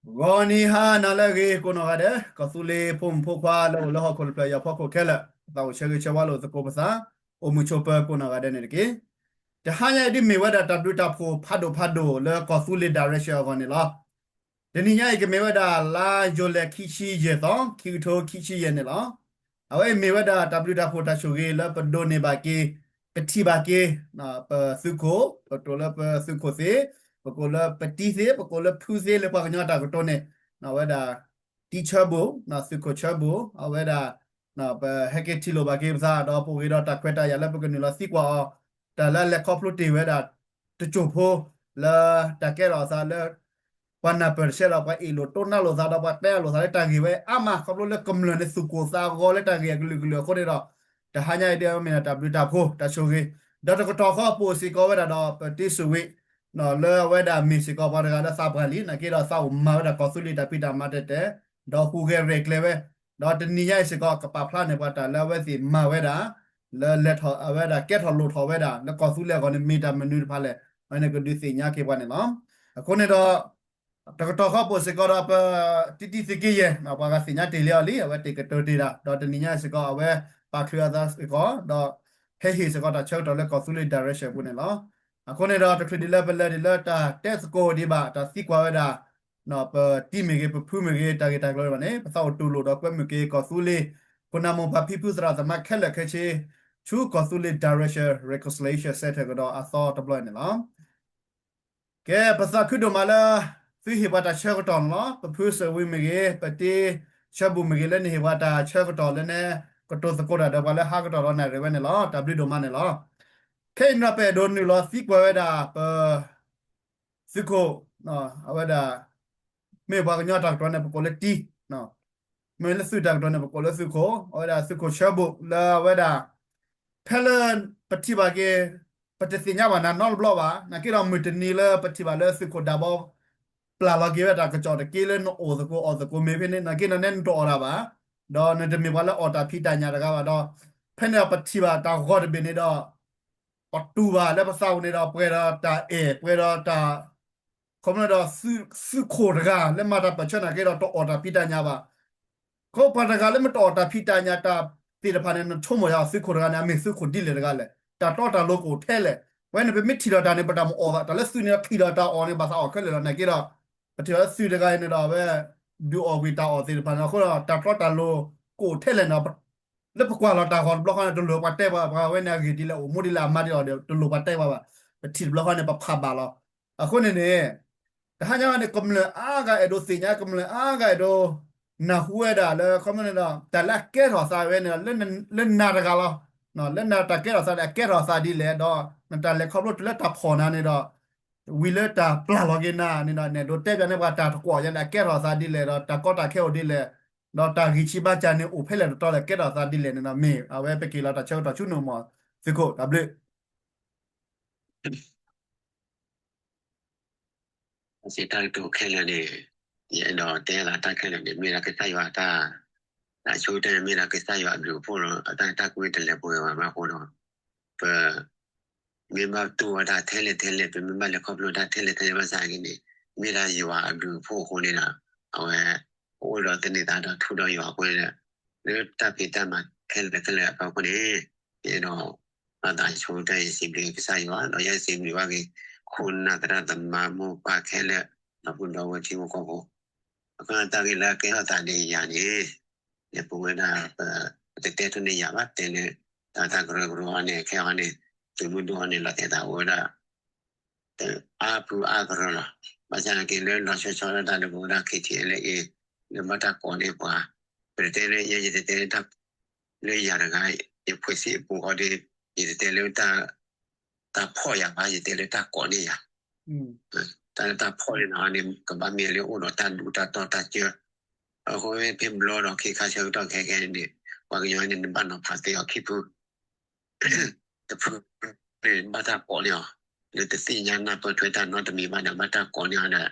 ဂီၤနံၤဟါနၤလၢအဂ့ၤ ကိးနီၢ်ဂၤဒဲး ကီၢ်သူလ့ၤဖိမုၣ်ဖိခွါလၢအိၣ်လၢဟီၣ်ခိၣ်တဖျၢၣ် ယီၤဖီခိၣ်ခဲလၢာ် ပသးအိၣ်ဆၢဂ့ၤဆၢဝါလိာ်သကိးပသး အိၣ်မုာ်ဆိးပၢၤကိးနီၢ်ဂၤဒဲးန့ၣ်တက့ၢ်. တဟါညါအံၤဒ်မ့ၢ်ဝဲဒၣ်တၢ်ဘျုးတၢ်ဖှိၣ်ဖးဒိၣ်ဖးဒိၣ်လၢကီၢ်သူလ့ၤ direction အဂီၢ်န့ၣ်လီၤ. တနံၤညါအံၤကမ့ၢ်ဝဲဒၣ်လါယူၤလံ ခံဆံယဲၢ်သီ ခံကထိခံဆံယဲၢ်န့ၣ်လီၤ. အဝဲအံၤမ့ၢ်ဝဲဒၣ်တၢ်ဘျုးတၢ်ဖှိၣ်တၢ်ဆိၣ်ဂ့ၤလၢပဒိးန့ၢ်ဘၣ်က့ၤ ပထံၣ်ဘၣ်က့ၤ ပသုးခိၣ် ပတိၢ်လၢပသုးခိၣ်သ့, ပကိးလၢပတံၤသ့, ပကိးလၢဖုသ့လၢပှၤကညီတၢ်ကတိၤန့ၣ် အဝဲဒၣ် တံၤဆၢဘိၣ် သုးခိၣ်ဆၢဘိၣ် အဝဲဒၣ် ပဟဲက့ၤထံၣ်လိာ်ဘၣ်က့ၤပသး ဒီးပအိၣ်ဂ့ၤဒီးတၢ်ခွဲးတၢ်ယာ်လၢပကနုာ်လီၤသံကွၢ်အီၤ တၢ်လၢအလဲၤခီဖျိတ့ၢ်ဝဲဒၣ် တစိၢ်ဖိ လၢတၢ်ကဲထီၣ်အသးလၢ ပှၤနၢ်ပၢၢ်တဆဲဒီး ပှၤအ့ၣ်လိာ်တိၢ်နါလိာ်သးဒီး ပှၤတဲအလိာ်သးလၢတၢ်ဂ့ၢ်ဝဲအါမး ခီဖျိလၢကမျၢၢ်န့ၣ်သူၣ်ကိၢ်သးဂီၤလၢတၢ်ဂ့ၢ်အကလုာ်ကလုာ်အဃိန့ၣ်ဒီး တဟါညါအံၤဒ်အမ့ၢ်ဒၣ်တၢ်ဘျုးတၢ်ဖှိၣ်တၢ်ဆိၣ်ဂ့ၤ ဒီးတကတီၢ်ဃီပအိၣ်စ့ၢ်ကီးဝဲဒၣ်ဒီး ပတံၤစူၣ်ဝံၤ လၢအဝဲဒၣ်မ့ၢ်စ့ၢ်ကီးပှၤတဂၤလၢသးပှၢ်လံ နာ်က့ဒီးသးအိၣ်မၤဝဲဒၣ်ကီၢ်သူလ့ၤတၢ်ဖံးတၢ်မၤတဲာ်တဲာ် ဒီးဟူးဂဲၤရဲၣ်ကျဲၤဝဲ ဒီးတနံၤညါအံၤစ့ၢ်ကီး ကပာ်ဖျါန့ၢ်ပှၤတၢ်လၢအဝဲသ့ၣ်မၤဝဲဒၣ် လၢလဲၤထီၣ်အဝဲဒၣ်ကဲထီၣ်လိၣ်ထီၣ်ဝဲဒၣ် လၢကီၢ်သူလ့ၤအဂီၢ်န့ၣ် မ့ၢ်တၢ်မနုၤတဖၣ်လဲၣ် အဝဲန့ၣ်ကဒုးသ့ၣ်ညါက့ၤပှၤန့ၣ်လီၤ. အဃိန့ၣ်ဒီး တကတီၢ်ဃီပအိၣ်စ့ၢ်ကီးဒီးပ တံၤတံၤသ့ၣ်က့ယဲၢ် ပှၤဂၤသ့ၣ်ညါတ့ၢ်လံအီၤလံ အဝဲတ့ၢ်ကတၢၢ်တ့ၢ်ဒၣ် ဒီးတနံၤညါအံၤစ့ၢ်ကီး အဝဲပာ်ချုးအသးစ့ၢ်ကီး ဒီးဟဲဟ့ၣ်စ့ၢ်ကီးတၢ်ဆၢကတီၢ်လၢကီၢ်သူလ့ၤ direction အပူၤန့ၣ်လီၤ. အဃိန့ၣ်ဒီး တချုးဒ်လၢပလဲၤဒ်လၢတၢ်တဲသကိးဒံးဘၣ် တၢ်သံကွၢ်ဝဲဒၣ် ပတံၤမ့ၢ်ဂ့ၤ ပဖုမ့ၢ်ဂ့ၤ တၢ်ဂ့ၢ်တၢ်ကျိၤဘၣ်န့ၣ် ပသးအိၣ်တူၢ်လိာ်ဒီးကွဲမုာ်က့ၤကီၢ်သူလ့ၤ ခိၣ်နၢ်မိၢ်ပၢ်ဖံဖုသရၣ်သမါခဲလၢာ်ခဲဆ့ ဆူကီၢ်သူလ့ၤ direction reconciliation center ကဒီးအသီတဘျီန့ၣ်လီၤ. ကဲ ပသးခုဒိၣ်မးလၢ သုဟ့ၣ်ပှၤတၢ်ဆၢကတီၢ်န့ၣ်လီၤ. ပဖုစၢဝံၤမ့ၢ်ဂ့ၤ ပတံၤဆၢဘိၣ်မ့ၢ်ဂ့ၤ လၢနဟ့ၣ်ပှၤတၢ်ဆၢကတီၢ်လၢန ကတိၤသကိးတၢ်ဒီးပှၤလၢဟါကတီၢ်ဒီးနၣ်ရံၣ်ဝဲန့ၣ်လီၤ. တၢ်ဘျုးဒိၣ်မးန့ၣ်လီၤ. ခဲအံၤန့ၣ်ဒီးပအဲၣ်ဒိးနုာ်လီၤသံကွၢ်ဝဲဒၣ် ပ သုးခိၣ် အဝဲဒၣ် မ့ၢ်ပှၤကညီတၢ်ကတိၤန့ၣ် ပကိးလၢတံၤ မ့ၢ်လၢသုးတၢ်ကတိၤန့ၣ် ပကိးလၢသုးခိၣ် အဝဲဒၣ်သုးခိၣ်ဆၢဘိၣ်လၢအဝဲဒၣ် ဖဲလၢပထံၣ်ဘၣ်က့ၤ ပတသ့ၣ်ညါဘၣ်နၤနီတဘျီဘၣ် နာ်က့ဒီးမုၢ်တနံၤလၢပထံၣ်ဘၣ်လၢသုးခိၣ်ဒၣ်ဘီ ပျၢ်လီၤက့ၤဝဲတၢ်ကစီၣ်တက့ၢ်လၢနအိၣ်သကိးအီၣ်သကိးမ့ၢ်ဖဲန့ၣ် နာ်က့ဒီးနဲနတအီၣ်တၢ်ဘၣ် ဒီးနတမ့ၢ်ပှၤလၢအီၣ်တၢ်ဖံးတၢ်ညၣ်တဂၤဘၣ်ဒီး ဖဲန့ၣ်ဒီးပထံၣ်ဘၣ်တၢ်ဂီၤတဘ့ၣ်န့ၣ်ဒီး အီၣ်တူၢ်ဘၣ်လၢပသးပူၤန့ၣ်ဒီး ပှဲၤဒီးတၢ်အဲၣ် ပှဲၤဒီးတၢ် ခီဖျိဒီး သုးခိၣ်တဂၤလၢမၤတၢ်ပၢၢ်ဆၢနာ်က့ဒီး တအီၣ်တၢ်ဖံးတၢ်ညၣ်ဘၣ်. ခီပှၤတဂၤလၢမ့ၢ်တအီၣ်တၢ်ဖံးတၢ်ညၣ်တၢ်သ့ၣ်တဖၣ်န့ၣ် နဆိကမိၣ်ယၤ သုးခိၣ်တဂၤန့ၣ် အမ့ၢ်သုးခိၣ်ဒ်လဲၣ်တဂၤလဲၣ်. တၢ်တီတၢ်လိၤကအိၣ်ထဲလဲၣ်. ဝဲန့ၣ် ပမ့ၢ်ထံၣ်ဒီးတၢ်န့ၣ် ပတၢ်မ့ၢ်အီၣ်ဘၣ် တၢ်လၢသုးန့ၣ်ဒီးထံၣ်ဒီးတၢ်အီၣ်န့ၣ် ဘၣ်သးအီၣ်ခဲလၢာ်လီၤ. နာ်က့ဒီး ပထံၣ်ဘၣ်လၢသုးတဂၤအံၤန့ၣ်ဒီး အဝဲ ဒုးအီၣ်ကွံာ်တၢ်အီၣ်သ့ၣ်တဖၣ်န့ၣ် အဃိဒီး တၢ်တီတၢ်လိၤကအိၣ်ထဲလဲၣ်န့ၣ် လၢပကွၢ်လီၤတၢ်ဂီၤတဘျီဃီန့ၣ် တလိၣ်ပှၤတဲပှၤ ပှၤဝဲန့ၣ်အဂ့ၢ်ဒ်လဲၣ် အိၣ်မူဒ်လဲၣ် အမါဒ်လဲၣ်ဒီး တလိၣ်ပှၤတဲပှၤဘၣ်. ပထံၣ်တဘျီဃီန့ၣ် ပဖးဘၣ်လီၤ. အဃိန့ၣ်န့ၣ် တဟါညါန့ၣ် ကမျၢၢ်အါဂၤအဲၣ်ဒိးသ့ၣ်ညါ ကမျၢၢ်အါဂၤအဲၣ်ဒိး နၢ်ဟူဝဲဒၣ်လၢ ခီဖျိန့ၣ်ဒီး တၢ်လၢအကဲထီၣ်သးဝဲန့ၣ်ဒီး လၢနၤတဂၤလီၤ. လၢနၤတၢ်ကဲထီၣ်သးန့ၣ် အကဲထီၣ်သးဒ်လဲၣ်ဒီး နတၢ်လဲၤခီဖျိတုၤလၢတၢ်ဖီၣ်နၤန့ၣ်ဒီး ဝံၤလၢတၢ်ပျၢ်လီၤက့ၤနၤန့ၣ်ဒီး နအဲၣ်ဒိးတဲပၠးန့ၢ်ပှၤတၢ်တကွီၣ်ယါန့ၣ် အကဲထီၣ်သးဒ်လဲၣ်ဒီး တၢ်ကီတၢ်ခဲအိၣ်ဒ်လဲၣ် ဒီးတၢ်ဂံၢ်ဆံးဘါစၢ်န့ၣ် အိၣ်ဖဲလဲၣ်တတီၤလဲၣ် ကဲထီၣ်သးဒ်လဲၣ်န့ၣ်ဒီး မ့ၢ်အဝဲပက့ၤလီၤတၢ်ဆၢကတီၢ်ဆူနအိၣ်မး သုးခိၣ် တၢ်ဘျုး စံးတၢ်ကတိၤခဲလၢာ်န့ၣ် ယအဲၣ်ဒိးတဲလၢတၢ်ခဲလၢာ်န့ၣ် မ့ၢ်ဒၣ်ကစၢ်ယွၤအတၢ် တၢ်ဆိကတၢၢ်န့ၣ် မ့ၢ်ဒၣ်ကစၢ်ယွၤအဘျုးအဖှိၣ်လီၤ. အတၢ်တၢ်ကွံတလဲၤပှဲၤဘၣ်မးအဃိဒီး ပ မ့ၢ်ဘၣ်တူၢ်ဝဲတၢ်ထဲလဲၣ်ထဲလဲၣ် ပမ့ၢ်ဘၣ်လဲၤခီဖျိတၢ်ထဲလဲၣ်ထဲလဲၣ်ဘၣ်ဆၣ်က့န့ၣ် မ့ၢ်ဒၣ်ယွၤအဘျုးအဖှိၣ်အဃိန့ၣ်ဒီး အဝဲ အိၣ်ဒီးသန့ၤသးဒီးထူဒီးယွၤအဃိန့ၣ်ဒီး လၢတၢ်ဖံးတၢ်မၤခဲလၢာ်ခဲလၢာ်အဖီခိၣ်န့ၣ် ယအဲၣ်ဒိး ဘၣ်သးဆိကတၢၢ်ယစံးဘျုးကစၢ်ယွၤ ဒီးယစံးဘျုးဘၣ်က့ၤ ခိၣ်နၢ်သရၣ်သမါမိၢ်ပၢ်ခဲလၢာ် ဒီပုၢ်ဒီဝဲၢ်ထံဖိကီၢ်ဖိ အဃိတၢ်ဂ့ၢ်လၢကဲထီၣ်သးန့ၣ်ယၤန့ၣ် ယပဝဲဒၣ် ပတတဲထီၣ်န့ၢ်ယၤဘၣ် တဲလၢ တၢ်သးကရၢကရိအီၤန့ၣ် ခဲအံၤန့ၣ် သုးမုၢ်ဒိၣ်အီၤန့ၣ် လီၤတဲာ်သးဝဲဒၣ် အါဖုအါကရၢလီၤ. ဘၣ်ဆၣ်နာ်က့လၢလီၤဆီဆီဒၣ်တၢ်လၢပဝဲဒၣ် ခ့ထံအဲလၢအ့ လၢဘၣ်တၢ်ကိးန့ၢ်ပှၤ ပတတဲလၢယဲ ယတတဲလၢတၢ် လၢယၤတဂၤ ယဖှဲးစံးအပူၤဃီဒီး ယတတဲလၢတၢ် တၢ်ဖီၣ်ယၤဘၣ် ယတဲလၢတၢ်ကိးန့ၢ်ယၤ တၢ်လၢတၢ်ဖီၣ်န့ၣ်နီၤန့ၣ် ကဘၣ်မ့ၢ်လၢအိၣ်ဒီးတၢ်ဒူတၢ်တီၢ်တၢ်စၢၤ အဃိဖဲဘျီဒီးခ့ခါဆၢကတီၢ်ခဲခဲန့ၣ် ပှၤကညီန့ၣ် နဘၣ်နီၤဖးသ့အီၤခံဖု တဖုန့ၣ် ဘၣ်တၢ်ကိးန့ၢ်အီၤ လၢတသ့ၣ်ညါနၢ်ပၢၢ်ထွဲတၢ်နီတမံၤဘၣ်ဒီး ဘၣ်တၢ်ကိးန့ၢ်အီၤဒီး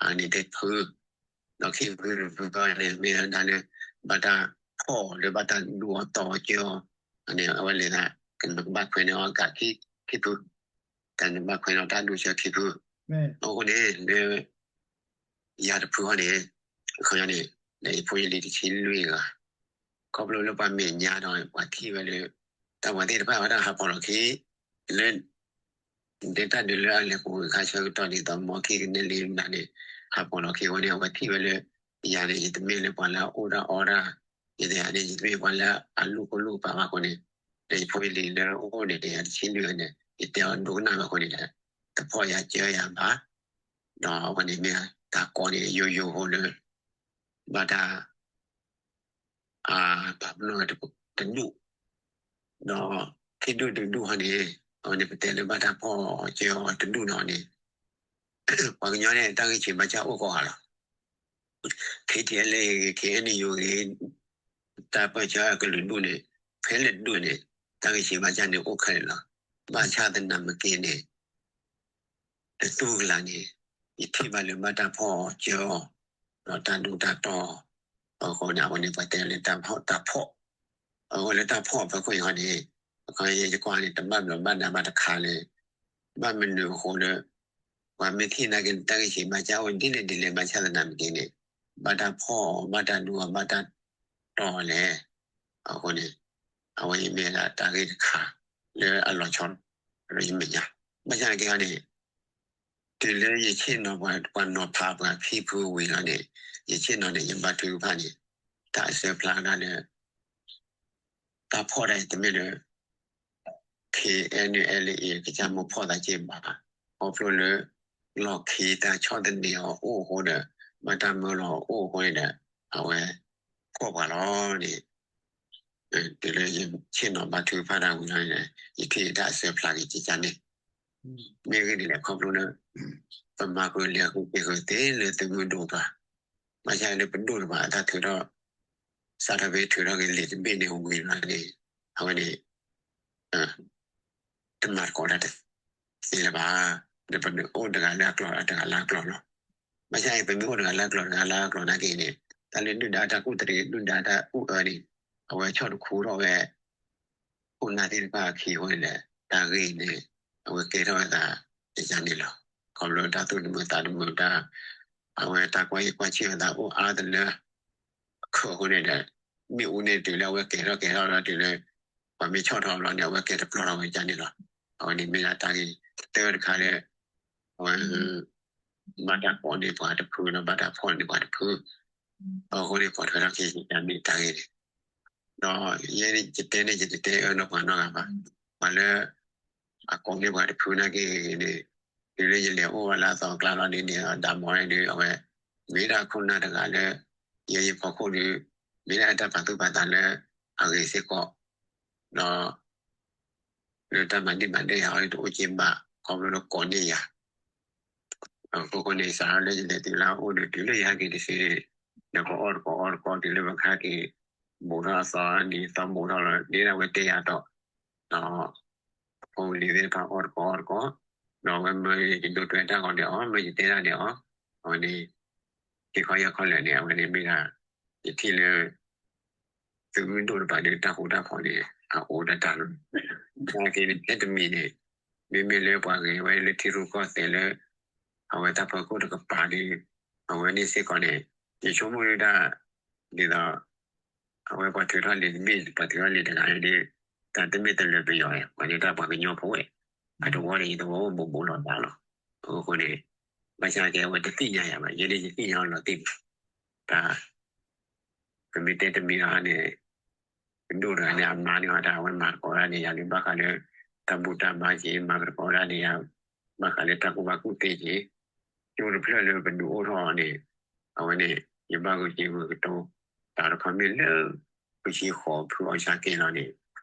အန့ၣ်တဖု ဒီးခံဖုတဖုန့ၣ် မ့ၢ်ဝဲဒၣ်လၢ ဘၣ်တၢ်ဖီၣ်အီၤလၢ ဘၣ်တၢ်ဒူအီၤတီၢ်အီၤစၢၤအီၤ အန့ၣ် အဝဲလဲၤသး ကနကဘၣ်ခွဲးန့ၢ်အီၤအဂၤခံဖု တၢ်နဘၣ်ခွဲးန့ၢ်အီၤတၢ်ဒူစၢၤခံဖု အဃိန့ၣ် လၢ ယၤတဖုဃီန့ၣ်, အခီပညီန့ၣ်, ဒီးယဖိယလံၤတဆံလွံၢ်ဂၤ, ခီဖျိလၢပှၤမဲာ်ညါဒီးပှၤထံၣ်ဝဲလၢ တၢ်ဝဲသ့ၣ်တဖၣ်ဝဲဒၣ်ဟးပိာ်လီၤခံ လၢ ဒ်တၢ်ဒုးလၢအလဲၤပူၤဂ့ၤခါဆၢကတီၢ်ဒ်သိး မီခံကနဲလံနၤန့ၣ်, ဟးပိာ်လီၤခံဝဲန့ၣ် အဝဲထံၣ်ဝဲလၢ ယၤန့ၣ် ယတမ့ၢ်လၢပှၤလၢအအိၣ်ဒၣ်အီဒၣ်, ယတယၤန့ၣ် ယတမ့ၢ်ပှၤလၢအလူၢ်ခိၣ်လူၢ်ကပၤဘၣ်အဃိန့ၣ်, ဒီးယဖိယလံၤလၢအိၣ်န့ၣ် ယၤတဆံလွံၢ်ဂၤန့ၣ် ယတဲအီၤဒိကနၣ်ဘၣ်အဃိန့ၣ်ဒီး, တဖီၣ်ယၤစၢယၤဘၣ်, ဒီးအဝဲန့ၣ်မ့ၢ်တၢ်ကီန့ၣ် ယိယိဖိလၢ ဘၣ်တၢ် ပာ်ပနီၣ်ဝဲတဒူၣ်, ဒီးခံဒူၣ်တဒူၣ်ဟီန့ၣ်, အဝဲန့ၣ်ပတဲလၢဘၣ်တၢ်ဖီၣ်စၢအီၤတဒူၣ်န့ၣ်န့ၣ်, ပှၤကညီန့ၣ် တၢ်ဂ့ၢ်ဆံးဘၣ်ဆၣ်အိၣ်ကိးဂၤလီၤ. ခ့ထံအလ့ၣ်ဂ့ၤ ခ့အဲၣ်နယူၤဂ့ၤ, တၢ်ပၢၢ်ဆၢကလုာ်ဒူၣ်န့ၣ်, ဖဲလဲၣ်တဒူၣ်န့ၣ်, တၢ်ဂ့ၢ်ဆံးဘၣ်ဆၣ်န့ၣ်အိၣ်ခဲလၢာ်လီၤ. ဘၣ်ဆၣ်သနာ်က့န့ၣ် တတူၢ်ကလာ်န့ၣ်, ယထံၣ်ဘၣ်လၢဘၣ်တၢ်ဖီၣ်စၢအီၤ, ဒီးတၢ်ဒူတၢ်တီၢ်, အဃိန့ၣ် အဝဲန့ၣ်ပှၤတဲလၢတၢ်ဖီၣ်တၢ်ဖီၣ်, အဃိလၢတၢ်ဖီၣ်ဖဲခိၣ်အံၤဟီန့ၣ်, အခီယဲယကွၢ်န့ၣ် တဘၣ်ဘျီးဘၣ်ဒါဘၣ်တခါလၢ ဘၣ်မနုၤအဃိလၢ ပှၤမ့ၢ်ထံၣ်နာ်က့ တၢ်ဂ့ၢ်ဆံးဘၣ်ဆၣ်အိၣ်ဒ်လဲၣ်ဒ်လဲၣ်ဘၣ်ဆၣ်သနာ်က့န့ၣ်, ဘၣ်တၢ်ဖီၣ်အီၤ ဘၣ်တၢ်ဒူအီၤ ဘၣ်တၢ်တီၢ်အီၤလဲၣ်. အဃိန့ၣ် အဝဲအံၤမ့ၢ်ဒၣ်တၢ်ဂ့ၢ်တခါ လၢအလီၤဆီဒီးယမဲာ်ညါ, ဘၣ်ဆၣ်သနာ်က့န့ၣ် တုၤလၢယဆ့ၣ်နီၤပှၤ ပှၤနီၤဖးပှၤခံဖုဝံၤလီၤန့ၣ်, ယဆ့ၣ်နီၤန့ၣ် ယဘါထုကဖၣ်န့ၣ် တၢ်အစၢဖျါဒၣ်လၢ တၢ်ဖီၣ်ဒၣ်အံၤတမ့ၢ်လၢ ခ့အဲၣ်နယူၤအဲလ်အ့ ကစၢ်မိၢ်ဖီၣ်သးက့ဘၣ်, ခီဖျိလၢ လီၢ်ခံတၢ်ဆီၣ်သနံးအီၤအိၣ်အဃိဒီး ဘၣ်တၢ်မၢလီၤအီၤအိၣ်အဃိန့ၣ်ဒီး အဝဲ ဖီၣ်ပှၤလီၤန့ၣ် တုၤလၢယဆ့ၣ်နီၤဘါထုကဖၣ်တၢ်ဝံၤလီၤန့ၣ် ယထံၣ်တၢ်အစၢဖျါက့ၤကကန့ၣ်, မ့ၢ်ဂ့ၢ်ဒ်လဲၣ် ခီဖျိလၢ ပမၤဃုာ်လဲၤဃုာ်က့ၤဃုာ်သ့လၢသုးမုၢ်ဒိၣ်ပှၤ, ဘၣ်ဆၣ်လၢပဒိၣ်တဖၣ်အတၢ်ထုးထီၣ် စးထီၣ်ဖဲထုးထီၣ်က့ၤလံာ်တဘ့ၣ်န့ၣ်ဝံၤလီၤန့ၣ် အဝဲန့ၣ် တမၤသကိးတၢ်တသ့လၢၤဘၣ်, ဒီးပမ့ၢ်အိၣ်တဂၤလၢအကျိာ် တဂၤလၢအကျိာ်လီၤ. ဘၣ်ဆၣ်အံၤ ပမ့ၢ်အိၣ်တဂၤလၢအကျိာ် တဂၤလၢအကျိာ်နာ်က့န့ၣ် တၢ်လၢဒုၣ်ဒါတၢ်ကူၣ်တရံး ဒုၣ်ဒါတၢ်ကူၣ်အၢန့ၣ် အဝဲဆီၣ်တခူထီၣ်ဝဲ ခိၣ်နၢ်သ့ၣ်တဖၣ်အခံအဃိန့ၣ်ဒီး တၢ်ဂ့ၢ်န့ၣ် အဝဲကဲထီၣ်ဝဲသး တယၤန့ၣ်လီၤ. ခီဖျိတၢ်သူၣ်တမုာ်သးတမုာ်တၢ် အဝဲတၢ်ကွၢ်ယံၤကွၢ်ဆံၣ်အသးအိၣ်အါတလၢ အခၢးအဃိန့ၣ်ဒီး မ့ၣ်အူန့ၣ်တုၤလၢအဝဲကဲထီၣ်ကဲထီၣ်လီၤတုၤလၢ ပှၤမ့ၢ်ဆီၣ်ထီၣ်ဘျီန့ၣ် အဝဲကဲတပျီထီၣ်ဝဲကန့ၣ်လီၤ. အဝဲန့ၣ်မ့ၢ်ဒၣ်တၢ်ဂ့ၢ်တၢတခါလၢ အဝဲ ဘၣ်တၢ်ကိးန့ၢ်ပှၤတဖုဒီး ဘၣ်တၢ်ဖီၣ်န့ၢ်ပှၤတဖု, အဃိန့ၣ် ပိာ်ထွဲထီၣ်က့ၤယတၢ်မ့ၢ်တၢ်ဂ့ၢ်န့ၣ် ဒီးယဲယတဲန့ၣ် ယတတဲအၢနီၢ်ပှၤနီတဂၤဘၣ်. ပှၤလၢ အကိးန့ၢ်ပှၤတဖုနာ်က့န့ၣ် တုၤလၢယလဲၤအိၣ်ဝဲလၢအသီအကျါလီၤန့ၣ်န့ၣ် ဒီးမၤန့ၣ်ဒီး အဝဲ မ့ၢ်ဒၣ်ခိၣ်နၢ်တဂၤလၢ ယဲယဖီခိၣ်ဒီး မ့ၢ်ဒၣ်တၢ်ပာ်သူၣ်ပာ်သးလၢအဂ့ၤစ့ၢ်ကီး ဒီး လၢတၢ်မၤဒံၣ်မၤဒဲးယၤအီၤတအိၣ်က့ဘၣ် ခီဖျိလၢကိးန့ၢ်ယၤ အဃိန့ၣ် စးထီၣ်လၢယလဲၤတုၤလၢအအိၣ်ဒီး တုၤလၢယဟဲက့ၤတသ့ ဒီးကအီၣ်တကိးအီတကိး တုၤလၢပကဟဲက့ၤ ဘူးထီၣ်အသီန့ၣ် သီဘူးထီၣ်လီၤ ဒ်ဒၣ်ဝဲတဲယၤဒီး ဒီး ဖိလံၤသ့ၣ်တဖၣ်အီၣ်တကိးအီတကိး ဒီးအဝဲမၢယဒိးတွဲတၢ်ဂီၤဒီးအီၤ မၢယတဲတၢ်ဒီးအီၤ အဝဲန့ၣ် ဟံၣ်ခီယၢ်ခီလဲၣ်န့ၣ် အဝဲန့ၣ်မ့ၢ်ဒၣ် ယထံၣ်လၢ သုးမုၢ်ဒိၣ်တဖၣ်ဒီးတၢ်ဃူတၢ်ဖိးန့ၣ် အအိၣ်ဒၣ်တၢ်လီၤ. နာ်က့န့ၣ် ဖဲတမံၤန့ၣ် မ့မ့ၢ်လၢပှၤဂ့ၤဝဲလၢထံရူၢ်ကီၢ်သဲးလၢ အဝဲတၢ်ဖီခိၣ်တကပၤဒီး အဝဲန့ၣ်စ့ၢ်ကီးန့ၣ် ယဆိကမိၣ်ဒၣ် ဒ်သိး အဝဲပှၤထုးထီၣ်လံာ်တဘ့ၣ် ပှၤထုးထီၣ်လံာ်တဂၤန့ၣ်ဒီး တၢ်တမ့ၢ်တလၢပယီၤ ပှၤန့ၣ်တၢ်ပှၤကညီဖိဝဲ အတဝီန့ၣ် ယတဝီအိၣ်ဘူးဘူးလီၤသးလီၤ. အဃိန့ၣ် ဘၣ်ဆၣ်ကဲအဝဲတသ့ၣ်ညါယၤဘၣ် ယဲဒၣ်ယသ့ၣ်ညါအီၤလီၤတံၢ်ဘၣ် တၢ် ပမ့ၢ်တဲတမံၤလီၤန့ၣ် ပဒိၣ်တဂၤန့ၣ် အမါန့ၣ်အီၤတၢ် အဝဲမၤသကိးတၢ်န့ၣ် ယၤလၢဘၣ်ဃးလၢ တၢ်ဘူၣ်တၢ်ဘါက့ၤ မၤသကိးတၢ်န့ၣ်ယၤ ဘၣ်ဃးလၢတၢ်ကူၣ်ဘၣ်ကူၣ်သ့က့ၤ ကၠိတဖျၢၣ်လၢပဒုးအိၣ်ထီၣ်အီၤန့ၣ် အဝဲန့ၣ် ယဘၣ်ဂုာ်စ့ဂုာ်ကတိၤ တၢ်တခီမ့ၢ်လၢ ပဆံဃိးဖုအီၣ်ဆၣ်က့ၤလီၤန့ၣ်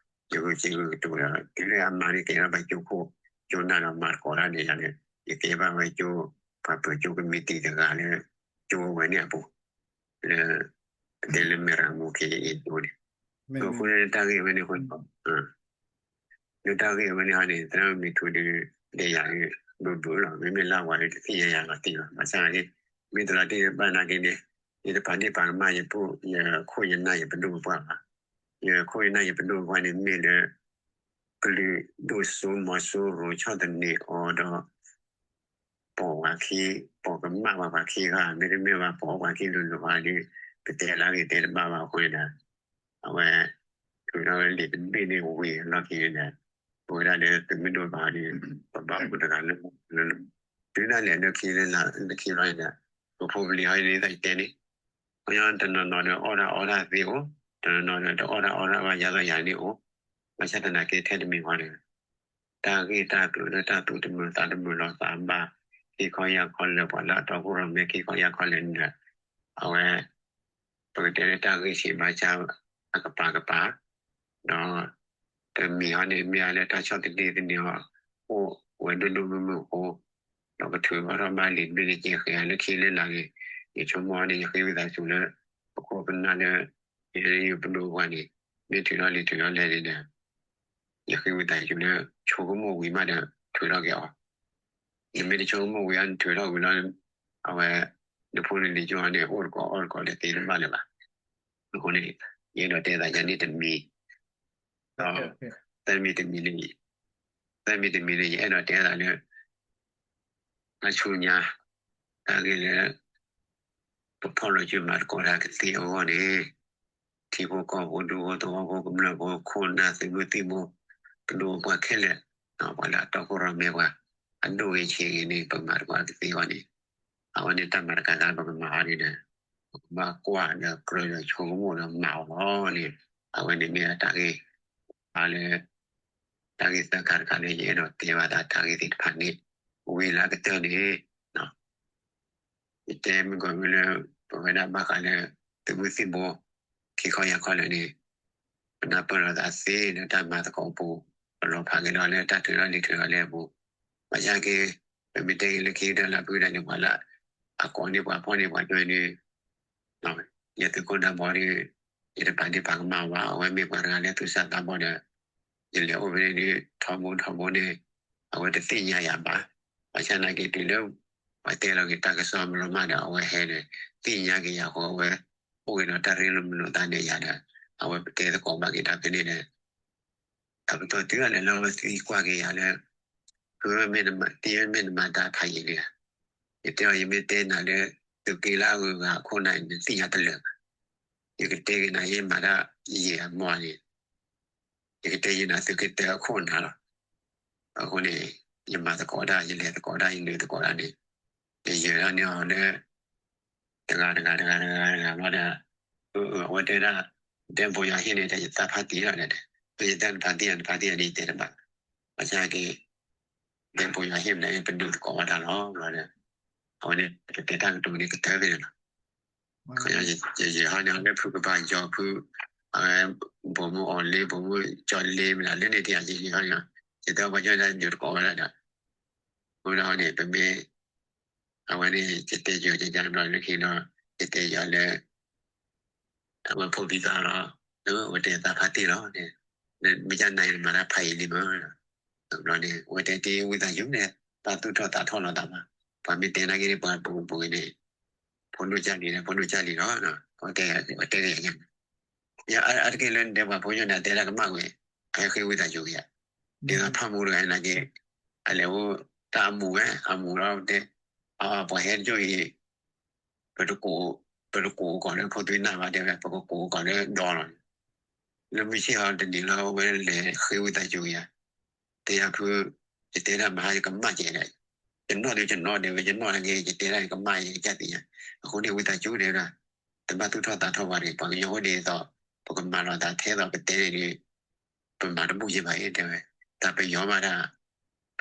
ယဂုာ်စ့ဂုာ်ကတိၤဒီး တုၤလၢအမါန့ၣ်ကဲထီၣ်ဘၣ်ကၠိခိၣ် ကၠိနၢ်ဒီးမၤသကိးတၢ်န့ၣ်ယၤန့ၣ် ယကဲဘၣ်ဝဲကၠိ ပှၤပၢၤကၠိကမံးတံာ်တဂၤလၢ ကၠိဝဲန့ၣ်အပူၤ လၢ ပတဲလၢမဲၢ်ရၤမူၤခ့အ့ၣ်ဒိၣ်န့ၣ် အဃိလၢတၢ်ဂ့ၢ်ဝဲန့ၣ်အဃိ လၢတၢ်ဂ့ၢ်ဝဲန့ၣ်ဟီန့ၣ် သရၣ်မုၣ်မ့ၢ်ထူဒီး ဒဲးယၤဒီး ဘုဘုလီၤ မ့မ့ၢ်လၢအဝၤဒီးတသ့ၣ်ညါယၤလီၤတံၢ်ဘၣ် ဘၣ်ဆၣ်န့ၣ် မ့ၢ်တလီၤတံၢ်ဘၣ်နာ်က့န့ၣ် ယတပာ်ဒ့ၣ်ပာ်ကမၣ်ယဖိ ယခိၣ်ယနၢ်ယပဒိၣ်ပပှၢ်ဘၣ် ယခိၣ်ယနၢ်ယပဒိၣ်ပပှၢ်န့ၣ်မ့ၢ်လၢ ကလုာ်ဒိၣ်စိမီၤစိရိၤဆီၣ်သနံးအီၤဒီး ပိာ်ဝဲ ပှၤခံ ပိာ်ကမၣ်ဘၣ်ပှၤခံဂၤ မ့တမ့ၢ်ဘၣ်ပိာ်ပှၤခံလိၤလိၤဘၣ်ဒီး ပတဲလၢအဂ့ၤတဲတဘၣ်ဘၣ်အဃိန့ၣ်ဒီး အဝဲ ထုးထီၣ်ဝဲလံာ်တဘ့ၣ်န့ၣ်ဝံၤအလီၢ်ခံန့ၣ်ဒီး ပဝဲဒၣ်လၢသုးမုၢ်ဒိၣ်ဘၣ်ဒီး ပဘၣ်အိၣ်တဂၤလၢ တုၤဒၣ်လဲာ်လၢခံလၢလၢခံလီၤန့ၣ်ဒီး ပဖိပလံၤဟီန့ၣ်သးတဲန့ၣ် ခီညီတနီၤနီၤဒီးအီၣ်တၢ်အီတၢ်သ့အိၣ်, တနီၤနီၤဒီးတအီၣ်တၢ်အီတၢ်ဘၣ်ယါသီယၤန့ၣ်အိၣ်, ဘၣ်ဆၣ်သနာ်က့ထဲတမံၤဃီဒီး တၢ်ဂ့ၢ်တၢ်ကျိၤလၢတၢ်သူၣ်တမုာ်သးတမုာ်လီၤသးဘၣ်, ခံခီယၢ်ခီလၢာ်ပှၤလၢအတီခိၣ်ရိၣ်မဲခံခီယၢ်ခီလၢာ်န့ၣ်ဒီး အဝဲ ပကတဲလၢတၢ်ဂ့ၢ်ဆံးဘၣ်ဆၣ်အကပၤကပၤ, ဒီး တမံၤဟီန့ၣ်မ့ၢ်အလၢတၢ်ဆီၣ်သနံးသနံးအီၤ အိၣ်ဝဲဒိၣ်ဒိၣ်မုၢ်မုၢ်အဃိ, ဒီးပထုးဘၣ်ထီၣ်ဘၣ်လံာ်တဘ့ၣ်န့ၣ်ကဲဃဲၤလၢခံလၢလာ်န့ၣ်, ယဆိကမိၣ်န့ၣ် ယဃ့ဝံသးစူၤလၢ ပခိၣ်ပနၢ်လၢ ယပဒိၣ်ပှၤန့ၣ် မ့ၢ်ထုးထီၣ်လံာ်ထုးထီၣ်လဲၢ်န့ၣ်ဒီး ယဃ့ဝံသးစူၤလၢ ဆိကမိၣ်ဝံၤမးဒီးထုးထီၣ်က့ၤအီၤ, နမ့ၢ်တဆိကမိၣ်ဝံၤအီၤ နထုးထီၣ်ဝံၤလီၤ အဝဲ နဖိနလံၤကၠိန့ၣ် အိၣ်တကိးအီၣ်တကိးလၢသ့တဘၣ်လၢၤဘၣ်. အဃိန့ၣ် ယအဲၣ်ဒိးတဲသးယၤန့ၣ်တမံၤ, ဒီး သၢမံၤတမံၤန့ၣ် သၢမံၤတမံၤန့ၣ် ယအဲၣ်ဒိးတဲသးလၢ ခါဆူညါ တၢ်ဂ့ၢ်လၢ ပဖီၣ်လိာ်စုမၤသကိးတၢ်ကသ့အဂီၢ်န့ၣ် ထံဖိကီၢ်ဖိဒူဖိသဝီဖိကမျၢၢ်ဖိခိၣ်နၢ်သုးမုၢ်သံၣ်ဘိ ပဒိၣ်ပှၤခဲလၢာ် ပှၤလၢအတီခိၣ်ရိၣ်မဲပှၤ အဒိၣ်ဂ့ၤဆံးဂ့ၤန့ၣ် ပမၤသကိးတၢ်ကသ့အဂီၢ်န့ၣ် အဝဲန့ၣ်တၢ်မၤတခါခါပကမၤအီၤန့ၣ်ဒီး ပကဘၣ်ကွၢ်ဒီးကြၢးဒီးဆိကမိၣ်ဒီးမၤအီၤလီၤန့ၣ် အဝဲန့ၣ်မ့ၢ်တၢ်ဂ့ၢ် အါလၢ တၢ်ဂ့ၢ်သၢခါတခါလၢယအဲၣ်ဒိးတဲဘၣ်သးတၢ်ဂ့ၢ်သ့ၣ်တဖၣ်န့ၣ် ဝံၤလၢအကတၢၢ်န့ၣ် ယတဲမုၢ်ကီၢ်မုၢ်လၢ ပဝဲဒၣ်ဘၣ်ဃးလၢ သုးမုၢ်သံၣ်ဘိ ခံခီယၢ်ခီလၢာ်န့ၣ် ပနၢ်ပၢၢ်လိာ်သးသ့လၢတၢ်မၤသကိးအပူၤ ပလီၤဖးက့ၤဒီးလၢတၢ်ထုးထီၣ်လံာ်ထုးထီၣ်လဲၢ်အပူၤ ဘၣ်ဆၣ်က့ ပမ့ၢ်တဲက့ၤလၢခံကတၢၢ်လၢအဖုဒၣ်န့ၣ် ပှၤလၢ အကိးန့ၢ်ပှၤဖီၣ်န့ၢ်ပှၤဒွဲၣ်န့ၣ် ယသုးခိၣ်နၢ်ဘီဒီး ယတပာ်ဒ့ၣ်ပာ်ကမၣ်ဘၣ် အဝဲမ့ၢ်ပှၤတဂၤလၢသူၣ်စၢ်သးဘီၣ်ဒီး ယလဲၤအိၣ်ဖဲန့ၣ်ဒီး ထီဘိထီဘိန့ၣ် အဝဲတသ့ၣ်ညါယၤဘၣ်. ဘၣ်ဆၣ်နာ်က့တုၤလၢ ပှၤတဲလီၤက့ၤတၢ်ကစီၣ်မလီၤမၢ်ဒီး အဝဲဟဲဒီး သ့ၣ်ညါက့ၤယၤအဃိ အဝဲ အိၣ်က့ၤဒီးတၢ်ရ့လိာ်မုာ်လိာ်သးန့ၣ်ယၤဒီး အဝဲပတဲသကိးဘၣ်က့ၤတၢ်ဖဲန့ၣ်ဒီး တၢ်ကတိၤတုၤဒၣ်လဲာ်လၢအဝဲသံကွၢ်က့ၤယၤလၢ သုမ့ၢ်တမၤတံၢ်မ့ၢ်တမၤတၢ်ဖးယံာ်လံဧါ. ယတဲအီၤ ယမ့ၢ်တဲနၤလၢ သုးက့လၢအဂုၤအဂၤအခိၣ်နၢ်န့ၣ် နသ့ၣ်ညါတလၢာ်ဘၣ်. ယကတဲက့ၤနၤယမၤတၢ်ယံာ်အမီၢ်န့ၣ် ယကတဲယနၤသုးက့တၢအခိၣ်နၢ်လီၤ. အဃိန့ၣ် ယမၤသကိးတၢ် ယလဲၤသကိးတၢ် ယနုာ်သကိးတၢ်န့ၣ် ယယဲၤထီၣ်န့ၢ်အီၤလၢ တဂၤတဂၤတဂၤတဂၤတဂၤဘျီဒီး အဝဲတဲဒၣ် ဒဲဖိယွၤဟ့ၣ်န့ၣ် တၢ်ယသးဖါတံၢ်လီၤဒီး ယတၢ်နဖါတံၢ်ယၤ နဖါတံၢ်ယၤန့ၣ် ယတဲတဘၣ်. ဘၣ်ဆၣ်က့ ဒဲဖိယွၤဟ့ၣ်မနုၤ ပဒုးသကိးဝဲဒၣ်လီၤဘျီဒီး အဝဲန့ၣ် ပကတဲတၢ်ကတိၤန့ၣ် ကတၢၢ်ဖဲန့ၣ်လီၤ. ယယဲၤဟီန့ၣ် အဝဲဖုကဘၣ်ယီၤဖု အဝဲ ဘိၣ်မုၢ်အီၤလ့ ဘိၣ်မုၢ်ကၠီလ့ မနုၤလၢန့ၣ်တယၤ ယယဲၤဟီန့ၣ် ယတဲပှၤကၠီဒၣ်ယိၤတကိးဝဲဒၣ်ဒီး အဃိဒီးန့ၣ် ပမ့ၢ် အဝဲန့ၣ် ယတဲယီၤယၤဘျီလၢခံဒီး ယတဲယီၤလၢ အဝဲဖိဒံသးလီၤ အဝဲတဲသးဖါတံၢ်လီၤန့ၣ် မ့ၢ်ယနၤအံၤနမၤတၢ်ဖးယံာ်လံမး ဘျီန့ၣ် အဝဲတဲတ့ၢ်ဝံသးစူၤန့ၣ် တၢ်သူၣ်ထီၣ်သးထီၣ်လီၤသးမး ပှၤမ့ၢ်တဲနာ်က့န့ၣ် ပှၤပူၤပူၤန့ၣ် ဖိဒိၣ်ကၢ်လံၤန့ၣ် ဖိဒိၣ်ကၢ်လံၤလီၤ အဝဲတဲက့ၤယၤန့ၣ် အါတက့ၢ်လၢနတဲပှၤဖိညိၣ်န့ၣ် အတဲတၢ်ကမၣ်ဝဲ အဟဲဃ့ဝံသးစူၤက့ၤယၤ ဒ်သိးထီၣ်မူတဂၤနာ်က့ အလဲၤအိၣ်တၢ်အမူၤဝဲ အမူၤလီၤတဲ အပှၤဟဲတကၠိၢ်အံၤ ပတကိး ပတကိးကီးလၢဖိသွံၣ်နၢ်ဘၣ်တဲဝဲ ပကကိးကီးလၢဒီလီၤန့ၣ် လၢမုၢ်ဆ့ၣ်ဟီတနံၤလီၤ အဝဲလဲၤဃ့ဝံသးစူၤက့ၤယၤ တဲယၤဖု ယတဲတၢ်မဟါယကမၣ်ကဲလဲၣ် ယနီၣ်ဒုးယနီၣ်ဒဲးဝဲ ယနီၣ်နာ်က့ ယတဲတၢ်ယကမၣ်ယကစၢ်သ့ၣ်ညါ အဃိန့ၣ်ဝံသးစူၤတဲဝဲဒၣ် တဘၣ်သူၣ်ထီၣ်သးထီၣ်ပှၤန့ၣ် ပှၤကညီအိၣ်ဒ်သိး ပကမၤလိာ်သးထဲသိးပတဲန့ၣ်ဒီး ပမၤတဘူၣ်ယဲၢ်ဘၣ်အံၤတဲဝဲ တၢ်ပယီၤဘၣ်ဒၣ်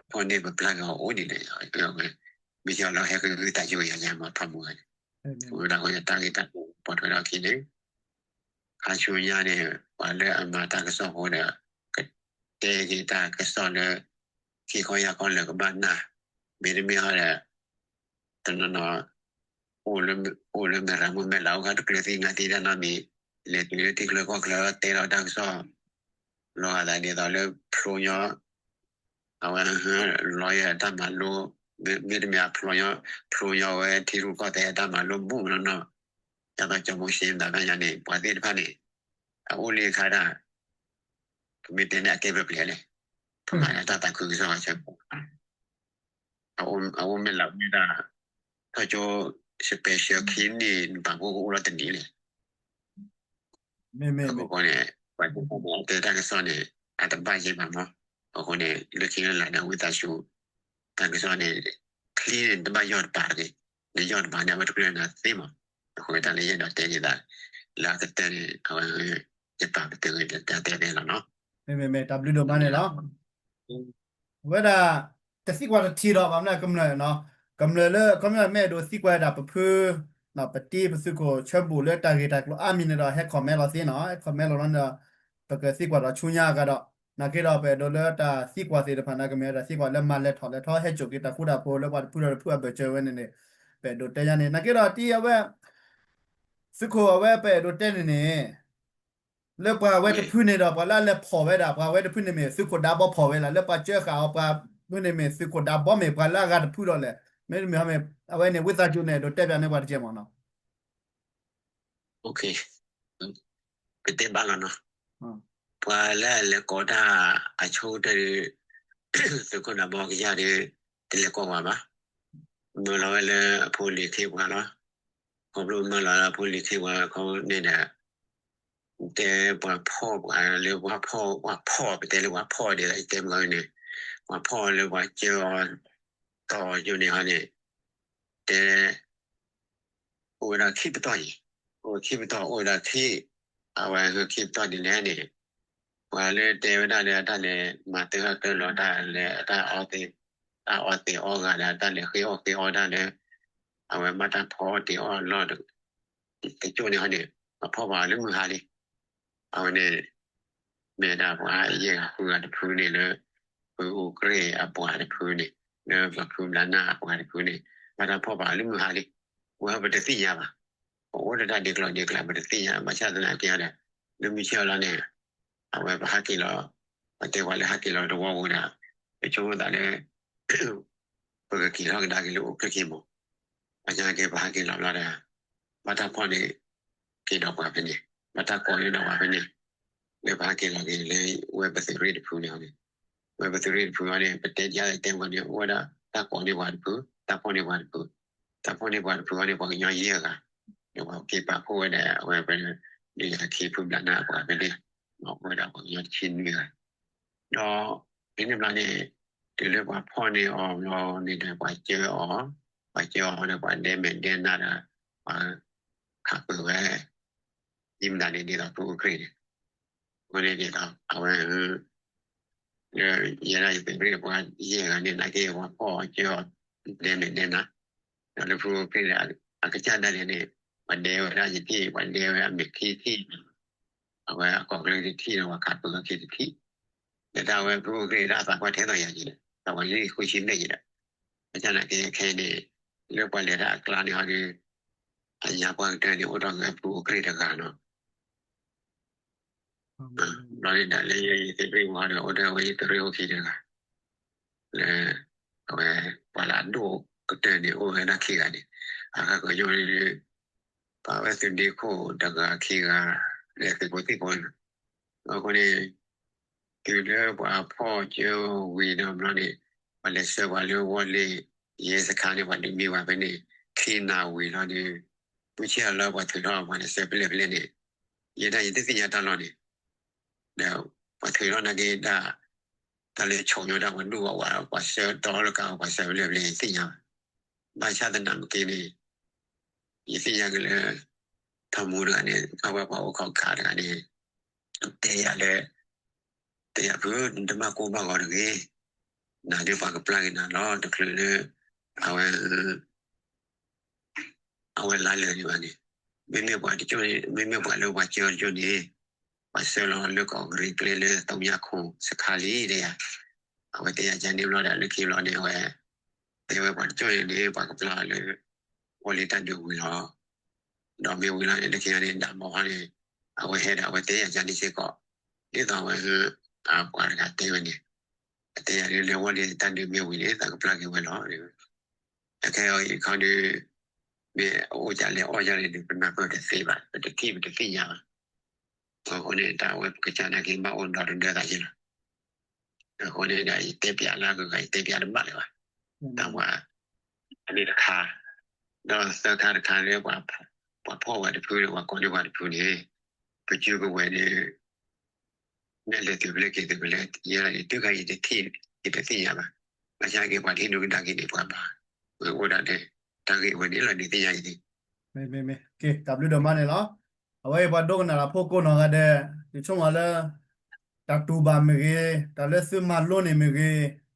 ဖီၣ်န့ၢ်ပပျၢ်က့ၤအီၤအိၣ်ဒ်န့ၣ် မ့ၢ်ယီၤလီၤဟဲဃုသးယိယၤယၤမၤထီၣ်မူဝဲန့ၣ် ဝဲဒၣ်ဃိယတၢ်ဂ့ၢ်တၢ်ပူၤပိာ်ထွဲထီၣ်ခံန့ၣ် ခါဆူညါန့ၣ် ပှၤလၢအမၤတၢ်ကစီၣ်ဖိဒီး ကတဲက့ၤတၢ်ကစီၣ်လၢ ခံခီယၢ်ခီလၢာ်ကဘၣ်နၢ် မ့တမ့ၢ်အီၤဒီး တနီၤနီၤ အိၣ်လၢမဲၢ်ရၤမုၢ်မဲၢ်လးအိၣ်ခါတကျၢၤသံငါသံတၢ်နီတမံၤ လဲၤတုၤလၢထံချၢကီၢ်ချၢတဲလီၤတၢ်ကစီၣ် လီၤဂာ်သးဒ်သိးလၢဖျိညီ အဝဲ lawyer အတၢ်မၤလိ မ့တမ့ၢ်အဖျိညီ ဖျိညီဝဲထံရူၢ်ကီၢ်သဲးအတၢ်မၤလိမူးနီၢ်နီၢ် ဒ်သိးကၠီၤမူၤၡ့သးဖဲညါန့ၣ် ပှၤသ့ၣ်တဖၣ်န့ၣ် အအိၣ်လၢအခါဒၣ် ပမ့ၢ်တဲန့ၣ်အကဲဘျဲၣ်ဘျဲၣ်လဲၣ် ပမၤလၢတၢ်သးခုကစီၣ်ဆၢ အအိၣ်မ့ၢ်လၢဝဲဒၣ် ထီၣ်ကၠိ special ခံနံၣ် နပာ်ဖှိၣ်ကအိၣ်လီၤတနံၣ်န့ၣ် အဃိန့ၣ် ပှၤတဲတၢ်ကစီၣ်န့ၣ် အတဘၣ်ယဲဘၣ်မး. အဃိန့ၣ် လၢခံလၢလာ်န့ၣ် ဝံသးစူၤ တၢ်ကစီၣ်န့ၣ် ချံန့ၣ် တဘၣ်ယီၢ်တပၤတဂ့ၤ, နယီၢ်တပၤန့ၣ် အဝဲတကျၢၢ်နၤသ့မး. အဃိတၢ်လၢယအဲၣ်ဒိးတဲန့ၣ်သး လၢအကတၢၢ်န့ၣ် အဝဲ ယပာ်ပတုာ်ဂ့ၤလၢတၢ်တဲဖဲလီၤနီၤ. မ့မ့မ့မ့ တၢ်ဘျုးဒိၣ်မးန့ၣ်လီၤ. အဝဲဒၣ် တသံကွၢ်တထံၣ်ဒီး ဘၣ်မနုၤကမျၢၢ်နီၤ, ကမျၢၢ်လၢ ခီပညီမ့ၢ်အဲၣ်ဒိးသံကွၢ်ဝဲဒၣ်ပဖု ပတံၤပသုးခိၣ်ဆၢဘူးလၢတၢ်ဂ့ၢ်တၢ်ကျိၤအါမံၤန့ၣ်ဒီး ဟဲ comment လီၤသ့နီၤ, ဟဲ comment လီၤနီၤဒီး ပကသံကွၢ်ဒီးဆူညါအဂၤဒီး နာ်က့ဒီးပအဲၣ်ဒိးလၢတၢ်သံကွၢ်သ့ၣ်တဖၣ်န့ၣ် ကမ့ၢ်ဝဲဒၣ်သံကွၢ်လၢမၤလဲၤထီၣ်လဲၤထီ ဟဲစိာ်က့ၤတၢ်ဃူတၢ်ဖိးလၢပှၤတဖုဒီးတဖုအဘၢၣ်စၢၤဝဲန့ၣ်န့ၣ် ပအဲၣ်ဒိးတဲညါန့ၣ် နာ်က့ဒီးတံၤအဝဲ သုးခိၣ်အဝဲပအဲၣ်ဒိးတဲန့ၣ်န့ၣ် လၢပှၤဝဲတဖုန့ၣ်ဒီး ပှၤလၢအလဲၤဖီၣ်ဝဲဒၣ် ပှၤဝဲတဖုန့ၣ်မ့ၢ်သုးခိၣ်ဒါဘီဖီၣ်ဝဲလီၤ. လၢပှၤစၢဃာ်အီၤပှၤဖုန့ၣ်မ့ၢ် သုးခိၣ်ဒါဘီမ့ၢ်ပှၤလၢအဂၤတဖုဒီးလဲၣ်. မ့တမ့ၢ် အဝဲန့ၣ် ဝံသးစူၤန့ၣ် အဲၣ်ဒိးတဲပၠးန့ၢ်ပှၤတကဲမ့ၢ်နီၤ. ကတဲဘၣ်လီၤနီၤ. ပှၤလၢအလဲၤကိးတၢ်အဆိကတၢၢ်ဒီး သုးခိၣ်ဒါဘီကယၢ်ဒီး တလဲၤကိးပှၤဘၣ်. မၢလီၤဝဲလၢအဖိလံၤခ့ပှၤလီၤ. ခီဖျိမၢလီၤလၢအဖိလံၤခ့ပှၤခီန့ၣ်ဒီး တဲပှၤဖီၣ်ပှၤလၢပှၤဖီၣ် ပှၤဖီၣ် ပတဲလၢပှၤဖီၣ်ဒ်သိးယတဲမုၢ်ဂီၤန့ၣ် ပှၤဖီၣ်လၢပှၤစၢအီၤ တီၤယိာ်န့ၣ်ဟီန့ၣ် တဲ အိၣ်ဝဲဒၣ်ခံပတီၢ်အံၤ, အိၣ်ခံပတီၢ် အိၣ်ဝဲဒၣ်ခံ, အဝဲခံပတီၢ်ဒ်လဲၣ်န့ၣ် ပှၤလၢတဲဝဲဒၣ်လၢအတၢ်လဲၤမၤတၢ်အၢၣ်လီၤတၢ်လၢအတၢ်အီသံး, တၢ်အီသံးအီဂၤဒီး တၢ်လဲၤဃ့အီၣ်ဃ့အီတၢ်လၢ အဝဲဘၣ်တၢ်ဖီအီၣ်တ့ၤအီၣ်အလီၢ် တကၠိၣ်န့ၣ်ဟီန့ၣ် ပှၤဖီၣ်ပှၤလၢမုၢ်ဟါလံ. အဝဲန့ၣ် မ့ၢ်ဒၣ်ပှၤယဲၢ်ဂၤဃုဂၤတဖုန့ၣ်လၢ ဖုအိၣ်ကြ့ၢ်အပှၤတဖုန့ၣ် လၢပှၤဖုဘျါနၢ်အပှၤတဖုန့ၣ် ဘၣ်တၢ်ဖီၣ်ပှၤလၢမုၢ်ဟါလံ. ဝဲပတသ့ၣ်ညါဘၣ်. ပအိၣ်လၢတၢ်ဒ့ကျီဒ့ကျါ ပတသ့ၣ်ညါ ဘၣ်ဆၣ်သနာ်က့ဒီး လၢမုၢ်ဆ့ၣ်အလီၢ်န့ၣ် အဝဲပဟးက့ၤလီၤ, ပတဲပှၤလၢဟးက့ၤလီၤတဝီပူၤဒီး ပဆိကမိၣ်သးလၢ ပကက့ၤထီၣ်ကဒါက့ၤလၢအိၣ်ချ့က့ၤမး. ဘၣ်ဆၣ်သနာ်က့ ပဟးက့ၤလီၤဘျီဒီး ဘၣ်တၢ်ဖီၣ်န့ၢ်က့ၤဒီးပှၤဖဲန့ၣ်, ဘၣ်တၢ်ကိးန့ၢ်ဒီးပှၤဖဲန့ၣ်, လၢပဟးက့ၤလီၤက့ၤလၢဝဲပသုးရ့ၣ်တဖုန့ၣ်န့ၣ်, ဝဲပသုးရ့ၣ်တဖုအံၤန့ၣ် ပတဲဒ်တဲမုၢ်ဂီၤန့ၣ် အိၣ်ဝဲဒၣ်တၢ်ကိးန့ၢ်ပှၤတဖု, တၢ်ဖီၣ်န့ၢ်ပှၤတဖု, တၢ်ဖီၣ်န့ၢ်ပှၤတဖုအံၤန့ၣ် ပှၤကညီယဲၢ်ဂၤ, ဒီးပှၤက့ၤပာ်ဖှိၣ်ဝဲဒၣ် အဝဲပ ဒုးယၤခံဖုဘျးနၢ်ပှၤဖဲန့ၣ်, အိၣ်ဝဲဒၣ်ပှၤကညီတဆံနွံဂၤ ဒီး ဖဲန့ၣ်ဘျီန့ၣ် တုၤလၢပှၤဖီၣ်န့ၢ်အီၤဘျီန့ၣ်ဒီး ပှၤစၢအီၤ, ပှၤစၢအီၤဒီးပှၤဒဲမဲာ်ဒဲးနါဒီး ပှၤခးပၢၤဝဲ ဒ်မတၤန့ၣ်ဒ်သိးဖုအိၣ်ကြ့ၢ်န့ၣ်, အဃိန့ၣ်ဒ်သိး အဝဲ လၢယဲဒၣ်ယသုးရ့ၣ်ပှၤယဲၢ်ဂၤန့ၣ် နာ်က့ပှၤဖီၣ်အီၤစၢအီၤ ဒဲမဲာ်ဒဲးနါ, ဒီးလၢဖုအိၣ်ကြ့ၢ်န့ၣ် အကစၢ်ဒၣ်လဲာ်န့ၣ် ပှၤဒဲဝဲဒၣ်ယထံၣ် ပှၤဒဲဝဲအမဲာ်ခံထံၣ် အဝဲအကိာ်ကျၢၢ်တထံၣ်ဒီး ပှၤခးပၢၤအခံတထံၣ်, ဒီးတၢ်ဝဲဖုအိၣ်ကြ့ၢ်ဒၣ်အသးပှၢ်ထဲသိးယၤက့ၤဒီး သးပှၢ်လံဃုဆံဘျဲၣ်က့ၤဒီး, ဘၣ်ဆၣ်သနာ်က့ခဲအံၤန့ၣ် လၢပှၤလဲၤတၢ်အကျါန့ၣ်ဟီဒီး အညါပှၢ်ကတၢၢ်န့ၣ် အိၣ်ထီၣ်က့ၤဖုအိၣ်ကြ့ၢ်တဂၤနီၤ. ဘျီန့ၣ်ဒီးလၢယသုးရ့ၣ်ဝံၤဒီး အိၣ်ဒီးဝဲယသုးရ့ၣ်အိၣ်ခံတဂၤ လၢ အဝဲ ပှၤလၢအဒိၣ်ကတၢၢ်န့ၣ် အိၣ်ဝဲဒၣ်ခံဂၤန့ၣ်, အဃိကညီန့ၣ် ပာ်ဝဲသုးဒ့ခိၣ်တဂၤခံဂၤ လၢသုးဖိသံၣ်ဖိန့ၣ်, အဃိန့ၣ် တုၤလၢပှၤဖီၣ်ကၢဝံၤဒီးဘျီန့ၣ် ပှၤလဲၤဆှၢပှၤလၢဝီၢ်လ့ၣ် ရဲစခန်းန့ၣ် ပှၤဒုးမံပှၤဖဲန့ၣ် ခံနၣ်ဝံၤလီၤဒီး မုၢ်ဆ့ၣ်အလီၢ်ပှၤထုးထီၣ်ပှၤန့ၣ် ဆှၢဖဲလဲၣ်ဖဲလဲၣ်န့ၣ် ယဲဒၣ်ယတသ့ၣ်ညါတၢ်လီၢ်န့ၣ် ဒီးပှၤထုးထီၣ်နာ်က့ဒၣ် တၢ်လၢဆိးညီဒၣ်ပှၤဒူၣ်ဝဲ ပှၤဆှၢတီလၢကး ပှၤဆှၢဖဲလဲၣ်ဖဲလဲၣ် ယတသ့ၣ်ညါဘၣ်. ဘၣ်ဆၣ်သနာ်က့န့ၣ် ယသ့ၣ်ညါက့ၤလၢ ထီၣ်မူတဂၤန့ၣ် အဝဲပှၤအိၣ်ခိးခးတဂၤန့ၣ် တဲယၤလၢ တဲယၤဖု နတဘၣ်ကိၢ်ဘၣ်ဂီၤတဂ့ၤ, နၤဒ်ပှၤကပျၢ်က့ၤနၤလီၤ တချုးလၢ အဝဲ အဝဲလါလၢာ်ဒံးဘၣ်န့ၣ်, မ့မ့ၢ်ပှၤတကၠိၣ်န့ၣ် မ့မ့ၢ်ပှၤလၢပှၤစၢအီၤတကၠိၣ်န့ၣ် ပှၤဆှၢလီၤလၢကီၢ်ကရံၣ်ကျဲလၢ သုးမၠၣ်ခိၣ်စခါလံ တဲယၤ, အဝဲတဲယၤကန့ၣ်ဘျီဒီး လၢခံဘျီန့ၣ် အဝဲ တဲဝဲပှၤတကၠိၣ်န့ၣ်န့ၣ် ပှၤကပျၢ်လၢ ဝီၢ်လ့ၣ်တၢ်ဒုးဝံၤလီၤ. ဒီးမ့ၢ်ဝံၤလီၤန့ၣ် လၢခံန့ၣ် ဒၣ်မီၢ်ဟီန့ၣ် အဝဲဟဲဒီး အဝဲတဲယၤကန့ၣ်စ့ၢ်ကီး ဒ်သိးအဝဲ အပှၤတဂၤတဲဝဲန့ၣ် အတဲယၤဒ်လၢဝီၢ်လ့ၣ်တၢ်ဒုးမ့ၢ်ဝံၤန့ၣ် သးကပျၢ်က့ၤဝဲလီၤ. အခဲအံၤခီဒီး မ့ၢ်အအိၣ်ကလဲၣ်အီၣ်ကလဲၣ်ဒီး ပနၢ်ပၢၢ်တသ့ဘၣ် ပတထံၣ်ပတသ့ၣ်ညါဘၣ်. အဃိန့ၣ် တၢ်ဝဲပကစၢ်နာ်က့ဘၣ်အိၣ်ဒီးတဒၢသးယ့လီၤ. အဃိန့ၣ်ဒီး ယတဲပျးလၢအဂုၤအဂၤ ယတဲပျးတဘၣ်လၢၤဘၣ်. တၢ်ဝဲ အန့ၣ်တခါ, ဒီးသၢခါတခါန့ၣ် ပှၤဖီၣ်ဝဲတဖုန့ၣ် ပှၤကိးန့ၢ်ပှၤတဖုန့ၣ် ပစုကဝဲၤန့ၣ် မ့ၢ်လဲၤတုၤဖဲလဲၣ်က့ၤတုၤဖဲလဲၣ် ယဲဒၣ်န့ၣ် တုၤခါယတထံၣ် ယတသ့ၣ်ညါဘၣ်. ဘၣ်ဆၣ်က့ၤပှၤတဟ့ၣ်ဒိကနၣ်က့ၤန့ၣ် ပှၤဘၣ်ဝဲအိၣ်ဒၣ်ဒီး တၢ်ဂ့ၢ်ဝဲန့ၣ်လီၤန့ၣ်သ့ၣ်ညါအံၤန့ၣ် မ့မ့ၢ် ကဲ တၢ်ဘျုးဒိၣ်မးန့ၣ်လီၤ. အဝဲအံၤပှၤဒိကနၣ်တၢ်ဖိကိးနီၢ်ဂၤဒဲး ယဆိကမိၣ်လၢ တၢ်တူၢ်ဘၣ်မ့ၢ်ဂ့ၤ, တၢ်လၢသုမၤလိန့ၣ်မ့ၢ်ဂ့ၤ,